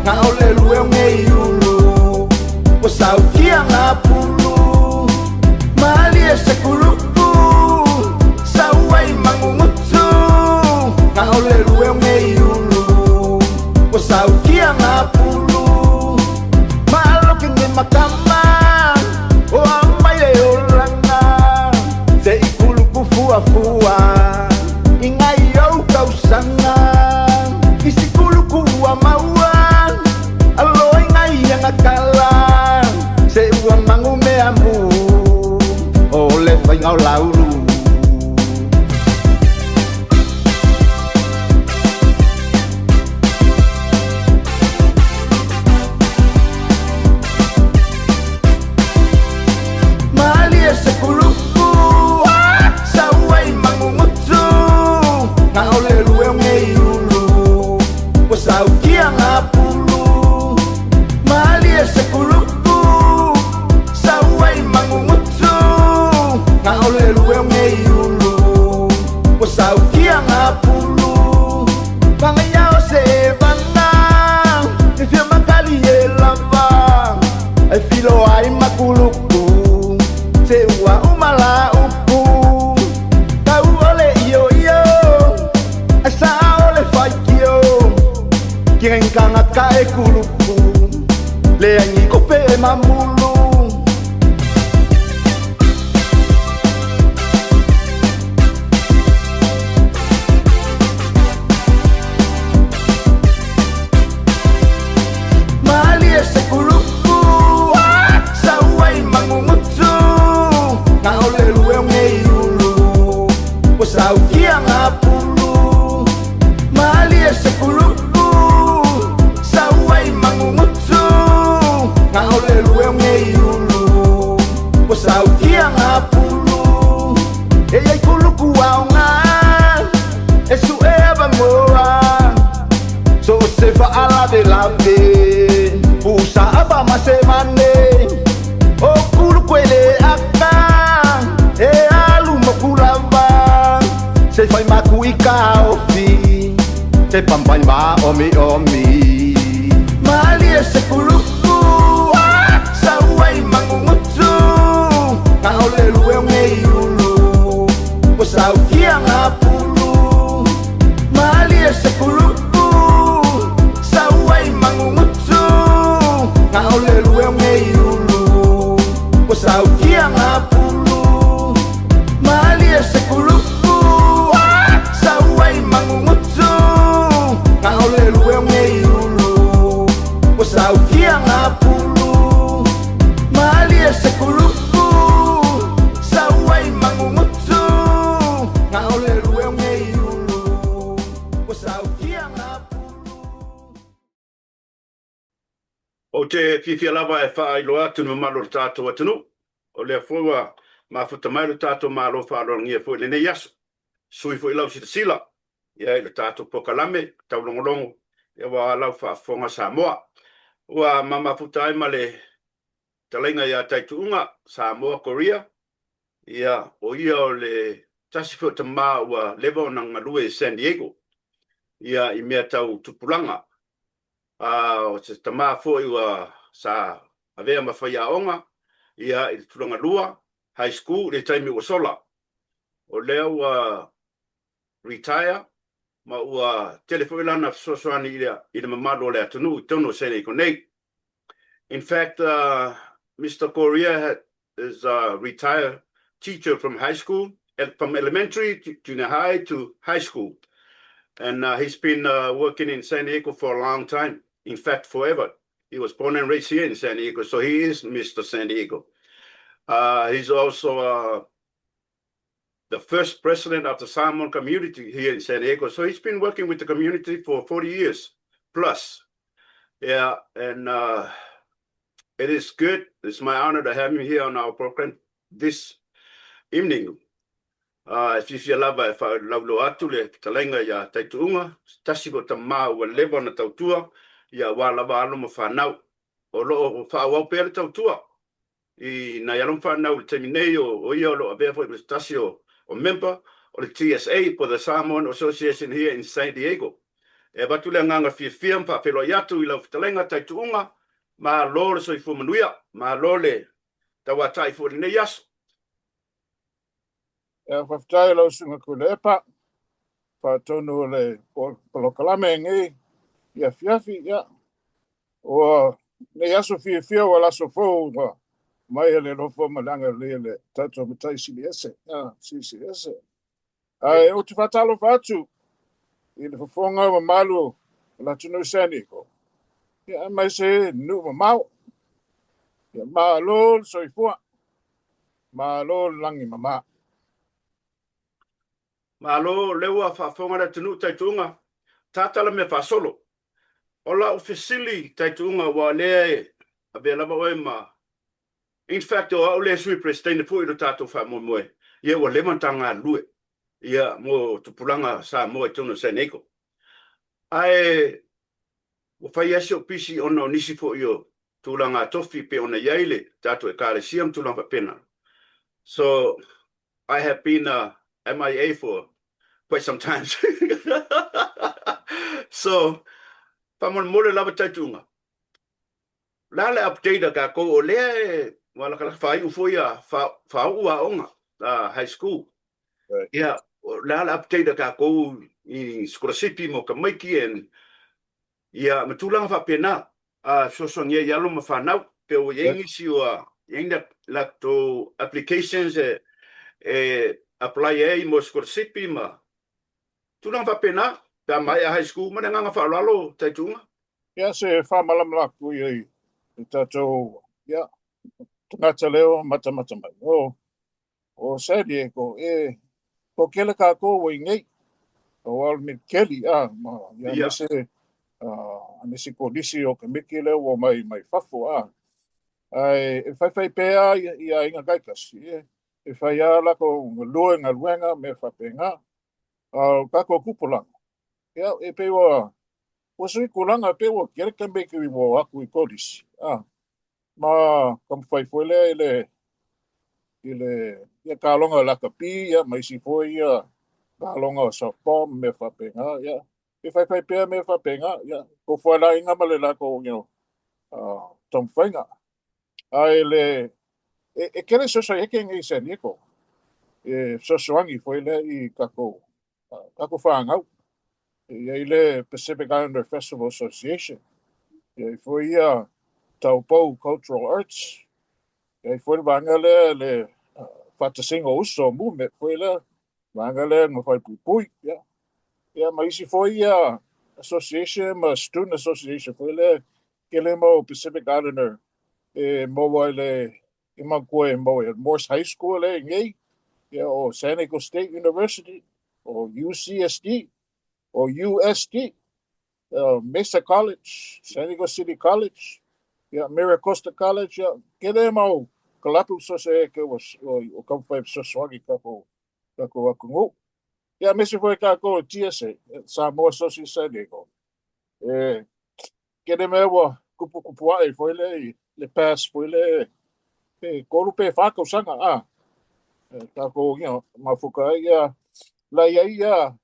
S3: Nga ole lue nge yulu. Saukianga pulu Malo ke makama O amai le olanga Se i kuluku fua fua I ngai au kausanga I si kuluku ua maua Alo i ngai anga kala Se ua mangu mea mu O le whainga o laulu. Malie se kuluku Sauai mangungutu Nga ole lue ngei ulu Wa saukia ngā pulu Malie se kuluku Sauai mangungutu Nga ole lue ngei ulu Wa saukia ngā pulu Pangayao se vanga E fia makali e lava E filo ai makuluku Se ua umala upu Kau ole io io E sa ole faikio Kirenkanga ka e kuluku Le angi kope e mamulu. Malie se kuluku Sauai mangungutu Nga ole lue ngei ulu Wa saukia ngā pulu Malie se kuluku Sauai mangungutu Nga ole lue ngei ulu Wa saukia ngā pulu E ai kuluku au ngā E su e ava moa So se fa ala de lave Pusa aba ma se mane O kulu kwele aka E alu mo kulava Se fai maku i ka ofi Se pampai ma omi omi Malie se kuluku Sauai mangungutu Nga ole lue ngei ulu Wa saukia ngā pulu Malie se kuluku Sauai mangungutu Nga ole lue ngei ulu Wa saukia ngā pulu Malie se kuluku Sauai mangungutu Nga ole lue ngei ulu Wa saukia ngā pulu Malie se kuluku Sauai mangungutu Nga ole lue ngei ulu Wa saukia ngā pulu.
S1: Ou te fiafia lava e faailoa atu i le mamalu o le tatou atunuu, o lea foi ua mafuta mai lo tatou Malo faaaloalogia foi i lenei aso. Sui foi lau silasila ia i le tatou polokalame taulogologo ia ua lau faafofoga Samoa. Ua mamafuta ai ma le talaiga ia Taituuga, Samoa Korea, ia o ia o le tasi foi o tama ua leva ona galue i San Diego ia i mea tau tupulaga. A o se tama foi ua sa avea ma faiaoga ia i le tulaga lua, high school, i le taimi ua sola. O lea ua retire ma ua tele foi lana fesoasoani i le mamalu o le atunuu i totonu o San Diego nei. In fact, Mister Correa is a retired teacher from high school, from elementary to junior high to high school. And he's been working in San Diego for a long time. In fact, forever. He was born and raised here in San Diego, so he is Mr. San Diego. He's also the first president of the Samoan community here in San Diego. So he's been working with the community for 40 years plus. Yeah, and it is good. It's my honor to have him here on our program this evening. E fiafia lava e faalauiloa atu le fetalaiga iā Taituuga, se tasi o tama ua leva ona tautua, ia aua lava alo ma fanau. O lo o faaauau pea le tautua i nai alo ma fanau i le taimi nei, o ia o lo o avea foi ma se tasi o member o le TSA po the Samoan Association here in San Diego. E avatu le agaga fiafia ma faafeiloai atu i lau fetalaiga Taituuga, malo le soifua manuia, malo le tauatai foi i lenei aso.
S5: Ia, faafetai lau Susuga Tuilaepa, faatonu o le polokalame nei i afiafi, ia. Ua nei aso fiafia ua le aso fou ua mai e le alofa ma le agalelei o le tatou Matai Sili Ese, ah, Silisili Ese. Ae ou te faatalofa atu i le fofoga mamalu o le atunuu San Diego, ia, aemaise nuu mamao. Ia, malo le soifua, malo le lagi mama.
S1: Malo, lea ua faafofoga le atunuu Taituuga, tatala mea faasolo. O lau fesili Taituuga aua o lea e avea lava oe ma In fact o au lea e Sui Peresetene foi i lo tatou faamoemoe, ia ua leva ona ta galulue ia mo tupulaga Samoa i totonu o San Diego. Ae ua fai lava si ou pisi ona o nisi foi o tulaga tofi pei ona i ai le tatou Ekalesia ma tulaga faapena. So I have been a MIA for quite some time. So faamolemole lava Taituuga, o le a le update a tatou o lea e ua latalata faaiu foi a faauu aoga a high school. Ia, o le a le update a tatou i sikolasipi mo tamaiti and ia ma tulaga faapena a fesoasoani ai i alo ma fanau pe ua i ai nisi ua i ai ni latou applications e apply ai mo sikolasipi ma tulaga faapena pe a maea high school. Ma le agaga faaaloalo Taituuga.
S5: Ia, se faamalamalama atu ia i le tatou, ia, tagata leo matamata mai. O, o San Diego, e toatele tatou ua i inei. Aua o le militeli, a, ma, ia, aemaise, aemaise kolisi o tamaiti lea ua omai mai fafo, a. Ae e faifai pea i aiga taitasi, e, e fai lava latou galue galuega, mea faapena. A o tatou tupulaga, ia, e pei ua, ua sui tulaga, e pei ua tele tamaiti ua o atu i kolisi, a. Ma taumafai foi lea i le i le ia taaloga o lakapi ia ma isi foi ia taaloga o softball ma mea faapena ia e faifai pea mea faapena ia tofu lava le aiga ma le latou you know taumafaiga. Ae le e tele sosiaete nei i San Diego e fesoasoani foi lea i tatou tatou fanau. E i ai le Pacific Islander Festival Association, e i ai foi ia Taupou Cultural Arts, e i ai foi le vaega lea le Faatasiga o Uso Movement foi lea, vaega lea na fai puipui, ia. Ia ma isi foi ia association ma student association foi lea, tele mau Pacific Islander e maua i le i manatua e maua i Morse High School lea i inei, ia o San Diego State University, o UCSD, o USD, Mesa College, San Diego City College, ia Mira Costa College, ia tele mau kalapu sosiaete ua ua taumafai e fesoasoani i tatou tatou atunuu. Ia aemaise foi tatou e TSA, Samoa Association San Diego. E tele mea ua tuputupu ae foi lea i le past foi lea pe 3 pe 4 tausaga a tatou you know, mafuta ai ia la i ai ia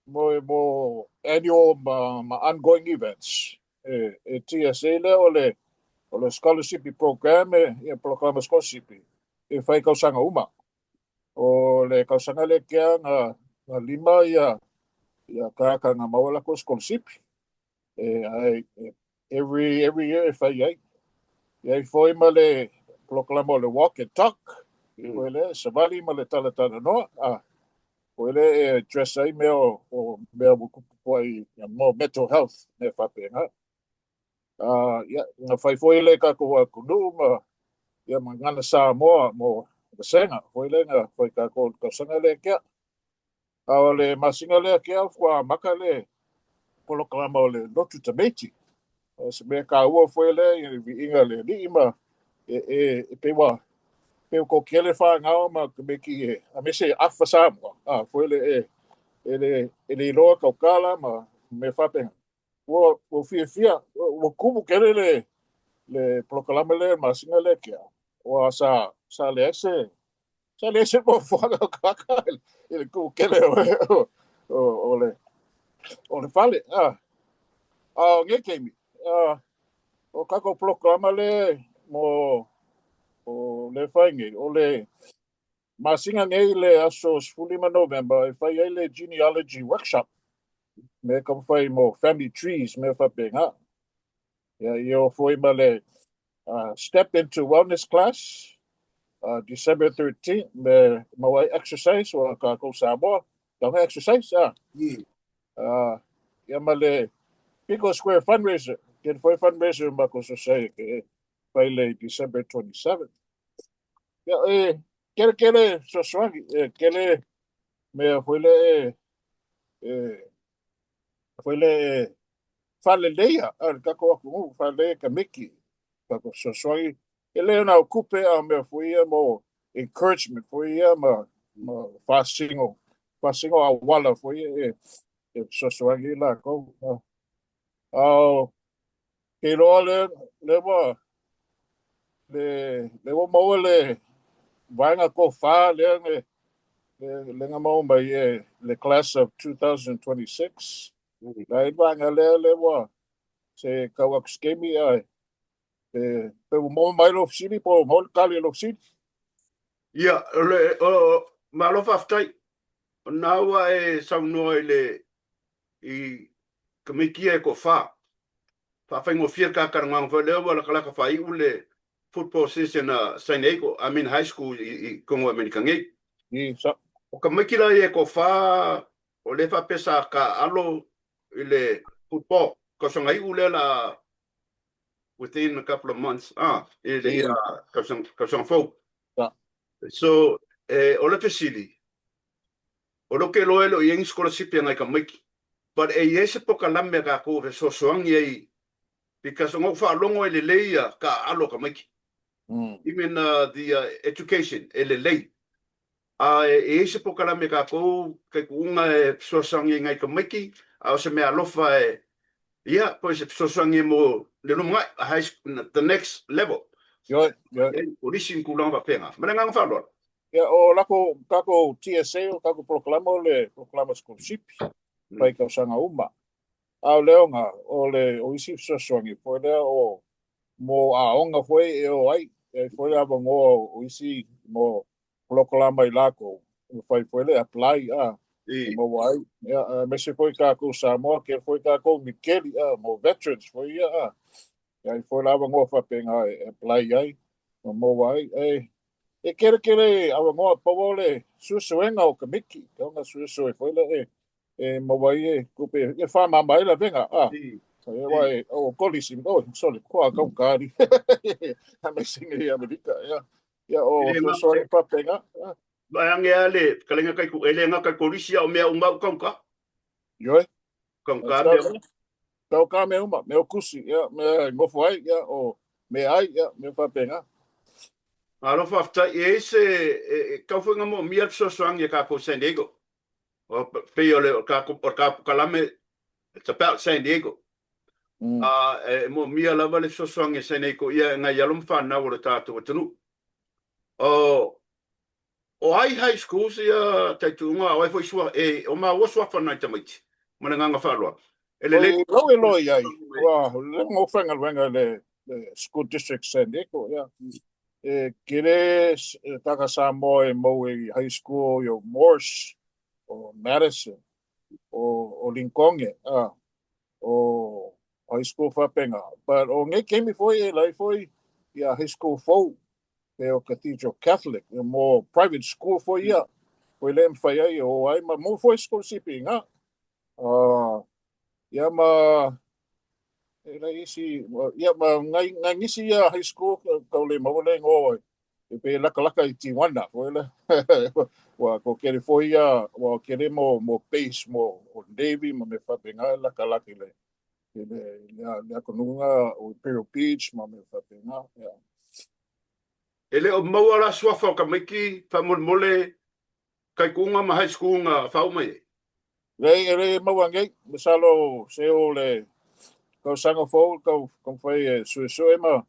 S5: mo, mo annual ma, ma ongoing events e, e TSA lea o le o le scholarship program e, ia programa scholarship e fai tausaga uma. O le tausaga lea kea na, na lima ia ia tagata na maua latou scholarship. E, ai, e, every, every year e fai ai. I ai foi ma le polokalama o le walk and talk. Foi lea, savali ma le talatalanoa. A, foi lea e address ai mea o, o mea ua tupu ai, mo mental health, mea faapena. A, ia, na fai foi le tatou atunuu ma, ia, ma Gagana Samoa mo vasega. Foi lea na fai tatou i le tausaga lea tea. A o le masina lea kea ua amata le polokalama o le lotu tamaiti. O se mea taua foi lea i le viiga o le Alii ma e, e, e pei ua pei ua toatele fanau ma tamaiti e aemaise e afa Samoa, a foi le e, e le, e le iloa tautala ma mea faapena. Ua, ua fiafia, ua tumu tele le, le polokalame lea i le masina lea kea. Ua sa, sa leai se, sa leai se nofoaga o tagata i le tumu tele o, o, o le, o le fale. A, a o nei taimi, a, o tatou polokalama lea mo, o le fai nei, o le masina nei le aso 15 November e fai ai le genealogy workshop. Me taumafai mo family trees, mea faapena. Ia, i o foi ma le Step into Wellness Class, December 13, me maua ai exercise o kākou Samoa. Tau exercise, ah. Ia ma le Pico Square Fundraiser, ke foi fundraiser ma ko society ke fai le December 27. Ia, e, kele kele sosoagi, e, kele mea foi le e, e, foi le e, faaleleia a le tatou atunuu, faaleleia ka miki, tatou fesoasoani. E le na o tupe a o mea foi ia mo encouragement foi ia ma, ma faasino, faasino auala foi ia e, e fesoasoani ai latou. A o ke iloa le, le ua, le, le ua maua le vaega tofa lea le, le, le na maua mai e le class of 2026. La i vaega lea le ua se tau atu se taimi ae pe pe ua maua mai lou fesili po ua maua le tali o lou fesili.
S1: Ia, o le, o, malo faafetai. O na ua e saunoa i le, i tamaiti ia e toafa. Faafaigofie le ta talanoaga foi lea ua latalata faaiu le football season a San Diego, I mean high school i, i totonu o Amerika nei.
S5: I, sa.
S1: O tamaiti la ia e toafa O lea faapea sa taaalo i le football tausaga iu lea la within a couple of months ah i le
S5: Ia.
S1: tausaga tausaga fou.
S5: Sa.
S1: So eh, o le fesili, o lea ou te iloa e le o i ai ni sikolasipi a nai tamaiti, but e i ai se pokalame a tatou e fesoasoani ai because ona ou faalogo e lelei ia taaalo a tamaiti. Even the education e lelei. A e i ai se pokalame kākou kaikuʻuga e fesoasoani ai nai tamaiti, a o se mea alofa e, ia, po o se fesoasoani ai mo le lumanai, a high school, the next level.
S5: Ioe, ioe.
S1: E kolisi ma tulaga faapena. Ma le agaga faaaloalo.
S5: Ia, o lako, tatou TSA, o tatou polokalama o le polokalama sikolasipi, fai tausaga uma. A o le aoga, o le, o isi fesoasoani foi lea o mo aoga foi e o ai, e ai foi le avanoa o isi mo polokalama i lakou, e mafai foi le apply a, e maua ai. Ia, aemaise foi tatou Samoa, kele foi tatou Mikeli a, mo veterans foi ia a. E ai foi le avanoa faapena e apply ai, ma maua ai. E, e kele kele avanoa, pau o le suesuega o ka miki, ke ona suesue foi le e, e maua ai e tupe, e whamama ai la venga, a. E wa e, o kolisi, oh, sorry, kua kau kari. Amazing i Amerika, ia. Ia, o fesoasoani faapena.
S1: Vae ange a le fetalaiga kai ku, e le gata i kolisi a o mea uma au kauka.
S5: Ioe.
S1: Kauka mea uma.
S5: Kauka mea uma, mea o kusi, ia, mea e nofo ai, ia, o mea ai, ia, mea faapena.
S1: Malo faafetai. E i ai se, e tau foi ina moomia le fesoasoani a tatou San Diego. O, pei o le o tatou o le tatou polokalame, it's about San Diego. A e moomia lava le fesoasoani a San Diego ia e nai alo ma fanau o le tatou atunuu. O, o ai high schools ia taituuga, o ai foi sua, e, o maua suafa nai tamaiti ma le agaga faaaloalo. E lelei.
S5: Oi, lau e loa i ai, ua leva ona faigaluega i le, le School District San Diego, ia. E kele tagata Samoa e maua i high school i o Morse, o Madison, o, o Lincoln, a, o high school faapena. But o nei taimi foi e lai foi ia high school fou pe o Cathedral Catholic, e mo private school foi ia, foi le mawhai ai e o ai, ma mo foi scholarship i ngā. Ia ma e lai isi, ia ma ngai, ngai nisi ia high school kau le maua le ngoa e pe lakalaka i Tijuana foi le. Ua ko kere foi ia, ua kere mo, mo base mo o Navy ma me faapena e lakalaka i le, i le, i le, le atunuu o Imperial Beach ma me faapena. Ia.
S1: E le o maua la suafa o tamaiti faamolemole Kaikuunga ma high school na faauma mai ai.
S5: Lei, e le maua nei, masalo se o le tausaga fou tau taumafai e suesue ma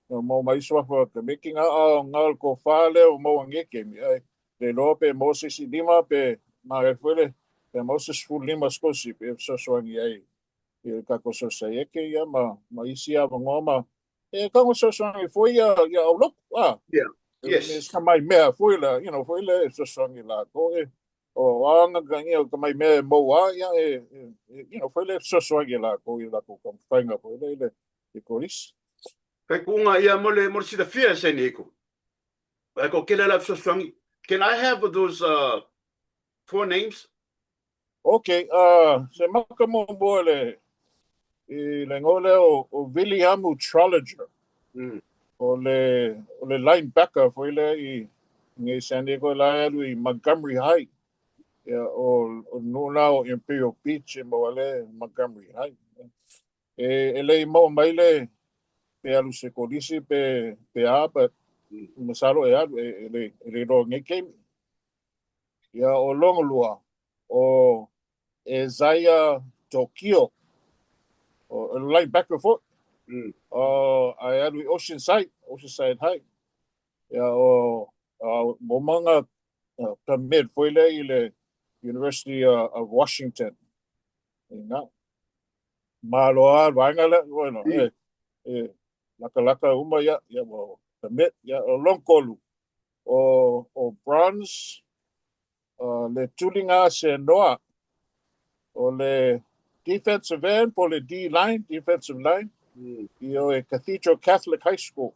S5: maua mai suafa o tamaiti nga a nga o le tofa lea ua maua nei taimi ae le iloa pe maua se isi lima pe manaia foi le pe maua se 15 scholarship e fesoasoani ai i le tatou sosaiete ia ma ma isi avanoa ma e tago fesoasoani foi ia ia aulotu a.
S1: Yeah. Yes.
S5: E sa mai mea foi la, you know, foi le fesoasoani latou e o anga ka ia ka mai mea e maua ai ia e, you know, foi le fesoasoani latou i latou taumafaiga foi le i le. i kolisi.
S1: Faikuga ia mo le mo le silafia e San Diego. Ai ko kele la fesoasoani. Can I have those four names?
S5: Okay, se maka muamua le i le igoa lea o, o Viliamu Trollinger. O le o le linebacker foi lea i nei San Diego la e alu i Montgomery High. Ia o o le nuu lena o Imperial Beach e maua le Montgomery High. E e le i maua mai le pe alu se kolisi pe pe a but masalo e alu e e le e le iloa nei taimi. Ia o lona lua o Isaiah Tokio o le linebacker foi. O ae alu i Oceanside, Oceanside High. Ia o mo manga commit foi lea i le University of Washington. Ina. Malo a vaega lea, bueno, e, e lakalaka uma ia, ia ua commit, ia o lona tolu, o, o Bronze, le tuliga Senoa, o le defensive end po o le D-line, defensive line, i o e Cathedral Catholic High School.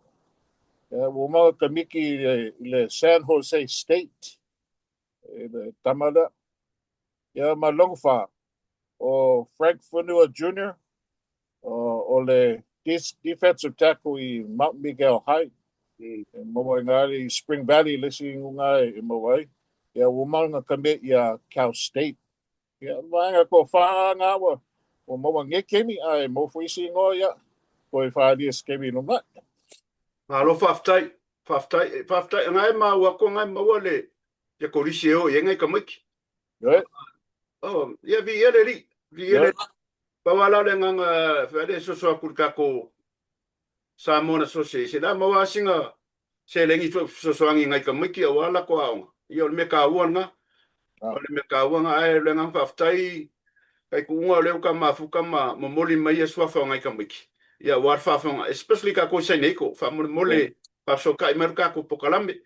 S5: Ia, ua uma ona kamiki i le, i le San Jose State, i le tama lea. Ia, ma lona fa, o Frank Fonua Jr., o le defensive tackle i Mount Miguel High. E maua ai ngā i Spring Valley le isi nuu e maua ai. Ia ua uma ona commit ia Cal State. Ia vaega ko wha ngā ua, ua maua nge kemi a e maua foi isi ingoa ia ko e whaalia se kemi no mai.
S1: Malo faafetai, faafetai, faafetai ngai ma ua ko ngai maua le ia kolisi e o i ngai kamaiki.
S5: Ioe.
S1: Oh, ia vi ia le li, vi ia le. Pau lava la o le agaga e le soso atu i le tatou Samoan Association, la maua lava sina seleni fesoasoani i nai tamaiti aua latou aoga. Ia o le mea taua lena. O le mea taua lena, ae o le agaga faafetai kai tuuga o lea ua ta mafuta ma momoli mai ia suafa o nai tamaiti, ia aua le faafofoga, especially tatou i Saina Iko, faamolemole faafesootai mai le tatou polokalame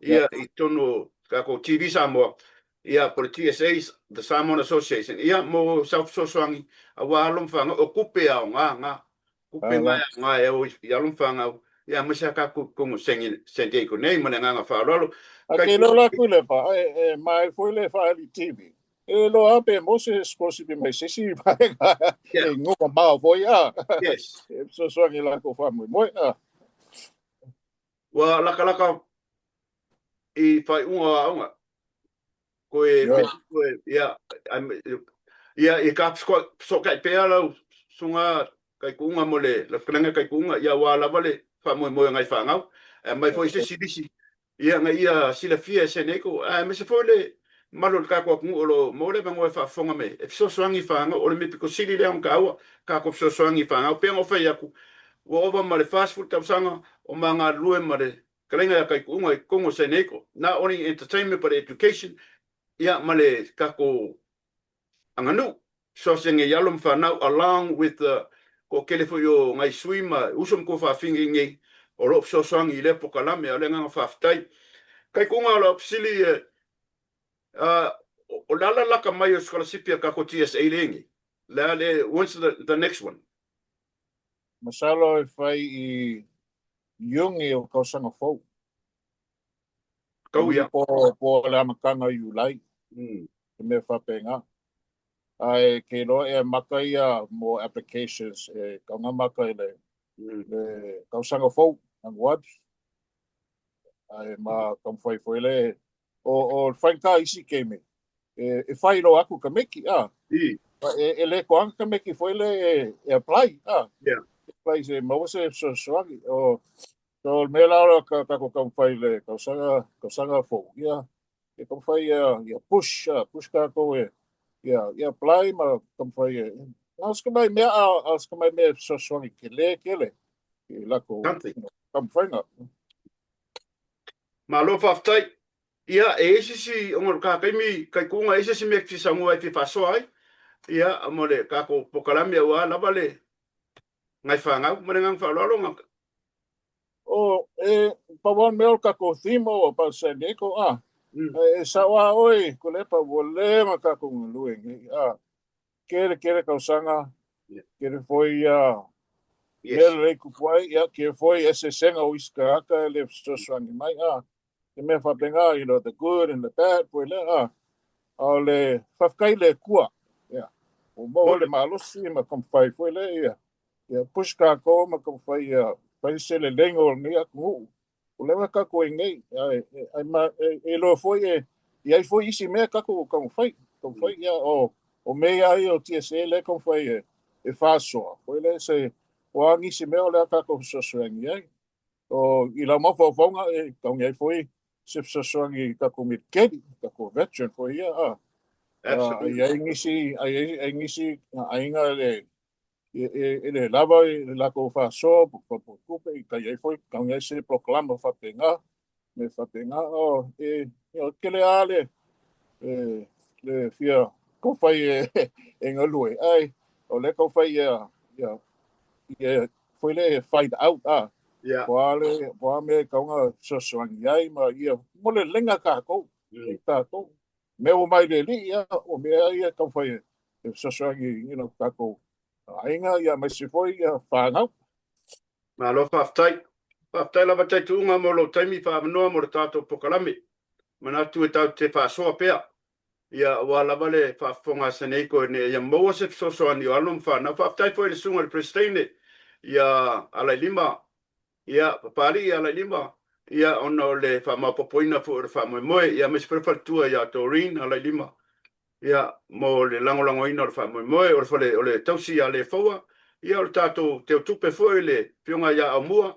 S1: ia i totonu o tatou TV Samoa, ia po o le TSA, The Samoan Association, ia mo sau fesoasoani aua alo ma fanau, o tupe e aoga na, tupe na e aoga e o i alo ma fanau, ia aemaise lava tatou i totonu o San Diego nei ma le agaga faaaloalo.
S5: A ke iloa la Tuilaepa, e mae foi le faaali TV. E iloa lava pe maua se scholarship mai se isi vaega e igoa mamao foi a.
S1: Yes.
S5: E fesoasoani i latou faamoemoe a.
S1: Ua lakalaka i faaiuga o aoga. Koe, koe, ia, ia, i ka fesootai pea lau susuga Kaikuuga mo le lau fetalaiga Kaikuuga, ia aua lava le faamoemoe o nai fanau. Ae aumai foi se isi lisi, ia, na ia silafia e Seneco, aemaise foi le mamalu o le tatou atunuu o lo o maua le avanoa e faafofoga mai e fesoasoani i fanau. O le mea pito sili lea ona taua, tatou fesoasoani i fanau. Pei ona ou fai atu, ua ova ma le 40 tausaga o ma galulue ma le fetalaiga ia Kaikuuga i totonu o Seneco, not only entertainment but education, ia ma le tatou aganuu, fesoasoani i alo ma fanau along with the toatele foi o nai sui ma uso ma tuafafine nei o lo o fesoasoani i lea polokalame. A o le agaga faafetai. Kaikuuga o lau fesili e, o le a le laka mai o sikolasipi a tatou TSA lea nei? Le a le, when's the next one?
S5: Masalo e fai i Iuni o tausaga fou.
S1: Kau ia.
S5: Po, po le amataga Iulai. Se mea faapena. Ae ke iloa e amata ia mo applications e tau maka i le, le tausaga fou, Ianuari. Ae ma taumafai foi le, o, o le faigata isi taimi, e, e fai loa atu tamaiti, a. E, e le toaga tamaiti foi le e, e apply, a.
S1: Yeah.
S5: Apply se maua se fesoasoani. O, so o le mea la o ka tatou taumafai i le tausaga, tausaga fou, ia, e taumafai ia, ia push, a, push tatou e, ia, ia apply ma taumafai e, na o se tamai mea, a, a o se tamai mea e fesoasoani tele tele i latou
S1: Something.
S5: taumafaiga.
S1: Malo faafetai. Ia, e i ai se isi, ona o le ta taimi kaikuga, e i ai se isi mea e te fia saunoa ai e fia faasoa ai, ia, mo le tatou polokalame aua lava le nai fanau. Ma le agaga faaaloalo, na.
S5: O, e, pau lava le mea o le tatou theme o about San Diego, a, e sao lava oe, Tuilaepa, ua leva tatou galue nei, a, tele tele tausaga, tele foi ia.
S1: Yes.
S5: Mea lelei kupu ai, ia, ke foi eseesega o isi tagata e le fesoasoani mai, a, he mea faapena, you know, the good and the bad, foi lea, a, a o le faafetai i le Atua, ia, ua maua le malosi ma taumafai foi lea, ia, ia push kākou ma taumafai ia fai se leleiga o lenei atunuu. Ua leva tatou i inei, ae, ae, ma, e, e iloa foi e i ai foi isi mea tatou taumafai, taumafai, ia, o, o mea ia ia o TSA lea taumafai e, e faasoa, foi lea se, o a nisi mea o le a tatou fesoasoani ai. O, i lau mafaufauga e taungi ai foi se fesoasoani i tatou militeli, tatou veteran foi ia, a, a, ai ai nisi, ai ai, ai nisi aiga le, e le lava i le latou faasoa po tupe i tai ai foi taungi ai se polokalama faapena me faapena o e you know, tele a le e, le fia taumafai e, e galue ai o le taumafai ia ia ia foi le find out a
S1: Yeah.
S5: po a le po a mea e taunga fesoasoani ai ma ia mo le lenga kākou mm. tātou mea ua mai le alii, ia, o mea ia e taumafai e fesoasoani you know, tatou aiga, ia, aemaise foi ia whānau.
S1: Malo faafetai. Faafetai lava Taituuga mo lou taimi faavanoa mo le tatou pokalame. Manatu e tatou te faasoa pea. Ia aua lava le faafofoga a Saneiko ina ia maua se fesoasoani o alo ma fanau. Faafetai foi i le susuga i le Peresetene ia Alailima Ia, Papalii Alailima, ia, ona o le faamaopoopoina foi o le faamoemoe, ia, aemaise foi le faletua ia Doreen Alailima, ia, mo le lagolagoina o le faamoemoe, o le fale, o le tausi ia Lefoua, ia, o le tatou teutupe foi le Afioga ia Aumua,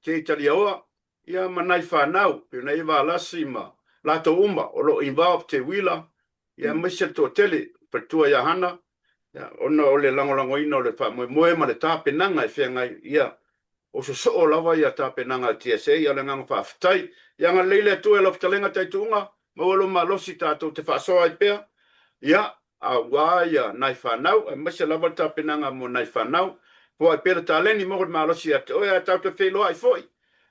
S1: Jay Taliaoa, ia, ma nai fanau, pei ona i ai Valasi ma latou uma o lo o involved, Teuila, ia, aemaise le toatele, faletua ia Hana, ia, ona o le lagolagoina o le faamoemoe ma le tapenaga e feagai, ia, o sosoo lava ia tapenaga a le TSA, ia o le agaga faafetai. Ia agalelei le Atua i lau fetalaiga Taituuga, maua lou malosi tatou te faasoa ai pea, ia, aua ia nai fanau, aemaise lava le tapenaga mo nai fanau. Foai pea le taleni, maua le malosi ia te oe, ae tatou te feiloai foi,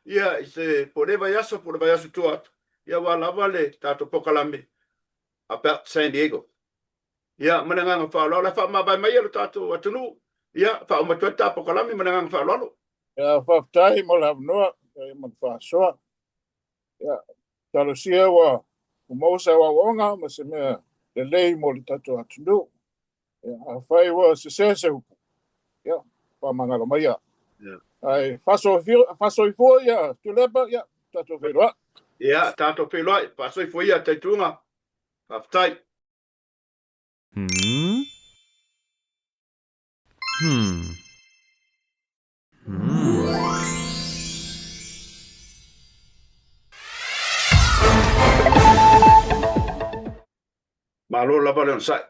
S1: ia, i se, po o lea vaiaso, po o le vaiaso tua atu, ia aua lava le tatou pokalame about San Diego. Ia, ma le agaga faaaloalo, ae faamavae mai e lo tatou atunuu, ia, faauma atu ai le ta pokalame ma le agaga faaaloalo.
S5: Ia, faafetai mo le avanoa, ia, ma le faasoa. Ia, talosia ua maua se aoaoga ma se mea lelei mo le tatou atunuu. Ia, afai ua sese se upu, ia, faamagalo mai ia.
S1: Ia.
S5: Ae faasoifua ia Tuilaepa, ia, tatou feiloai.
S1: Ia, tatou feiloai, faasoifua ia Taituga. Faafetai.
S6: Hmm? Hmm. Hmm.
S1: Malo lava le onosai.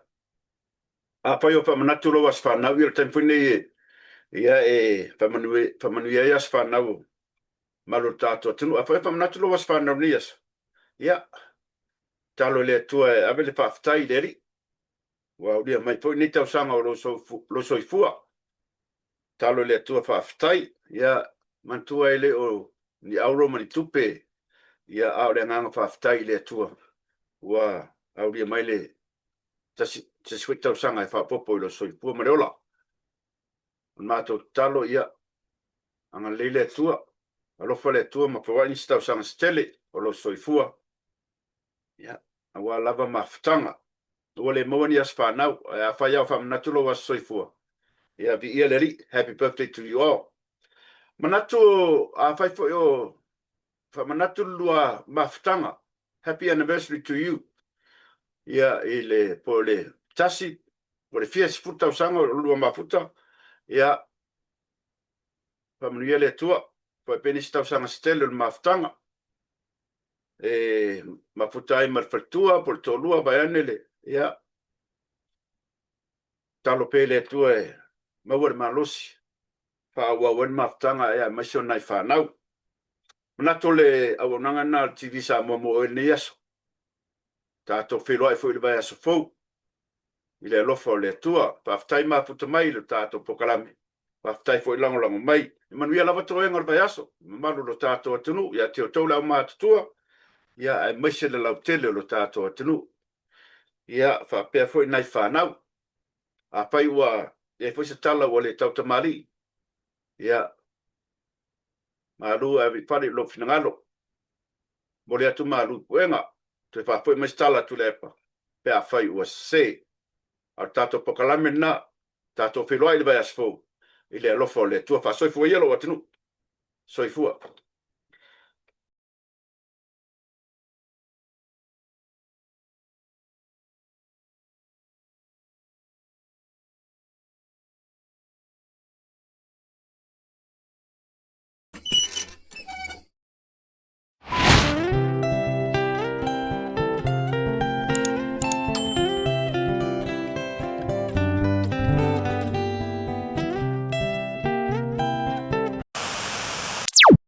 S1: Afai o faamanatu lou aso fanau, ia o le taimi foi lenei e, ia e faamanuia ai aso fanau o malu o le tatou atunuu. Afai o faamanatu lou aso fanau i lenei aso, ia, Tatalo i le Atua e ave le faafetai i le Alii, ua aulia mai foi nei tausaga o lou soifua. Tatalo i le Atua faafetai, ia manatua e le o ni auro ma ni tupe, ia a o le agaga faafetai i le Atua ua aulia mai le tasi, se isi foi tausaga e faaopoopo i lou soifua ma le ola. O le matou tatalo, ia agalelei le Atua, alofa le Atua ma fauai nisi tausaga se tele o lou soifua. Ia, aua lava mafutaga. Ua le maua ni aso fanau, ae afai lava o faamanatu lou aso soifua, ia, viia le Alii, happy birthday to you all. Manatu o, afai foi o faamanatu le lua mafutaga, happy anniversary to you, ia, i le, po o le tasi, po o le fia sefulu tausaga o le lua mafuta, ia, faamanuia le Atua, faapea nisi tausaga se tele o le mafutaga. E mafuta ai ma le faletua po o le toalua vaeane le, ia, tatalo pea i le Atua e maua le malosi, faaauau ai le mafutaga aemaise o nai fanau. Manatu o le auaunaga lena a le TV Samoa mo oe i lenei aso. Tatou feiloai foi i le vaiaso fou i le alofa o le Atua. Faafetai mafuta mai i le tatou pokalame. Faafetai foi lagolago mai. E manuia lava toega o le vaiaso, i mamalu o lo tatou atunuu, ia te outou le aumatutua, ia aemaise le lautele o lo tatou atunuu. Ia faapea foi nai fanau. Afai ua i ai foi se tala ua le tautamalii. Ia, malu ae ave i fale i lou finagalo. Momoli atu malu i puega, toe faafoi mai se tala a Tuilaepa pe afai ua sese. A o le tatou polokalame lena, tatou feiloai i le vaiaso fou i le alofa o le Atua. Faasoifua ia lou atunuu. Soifua.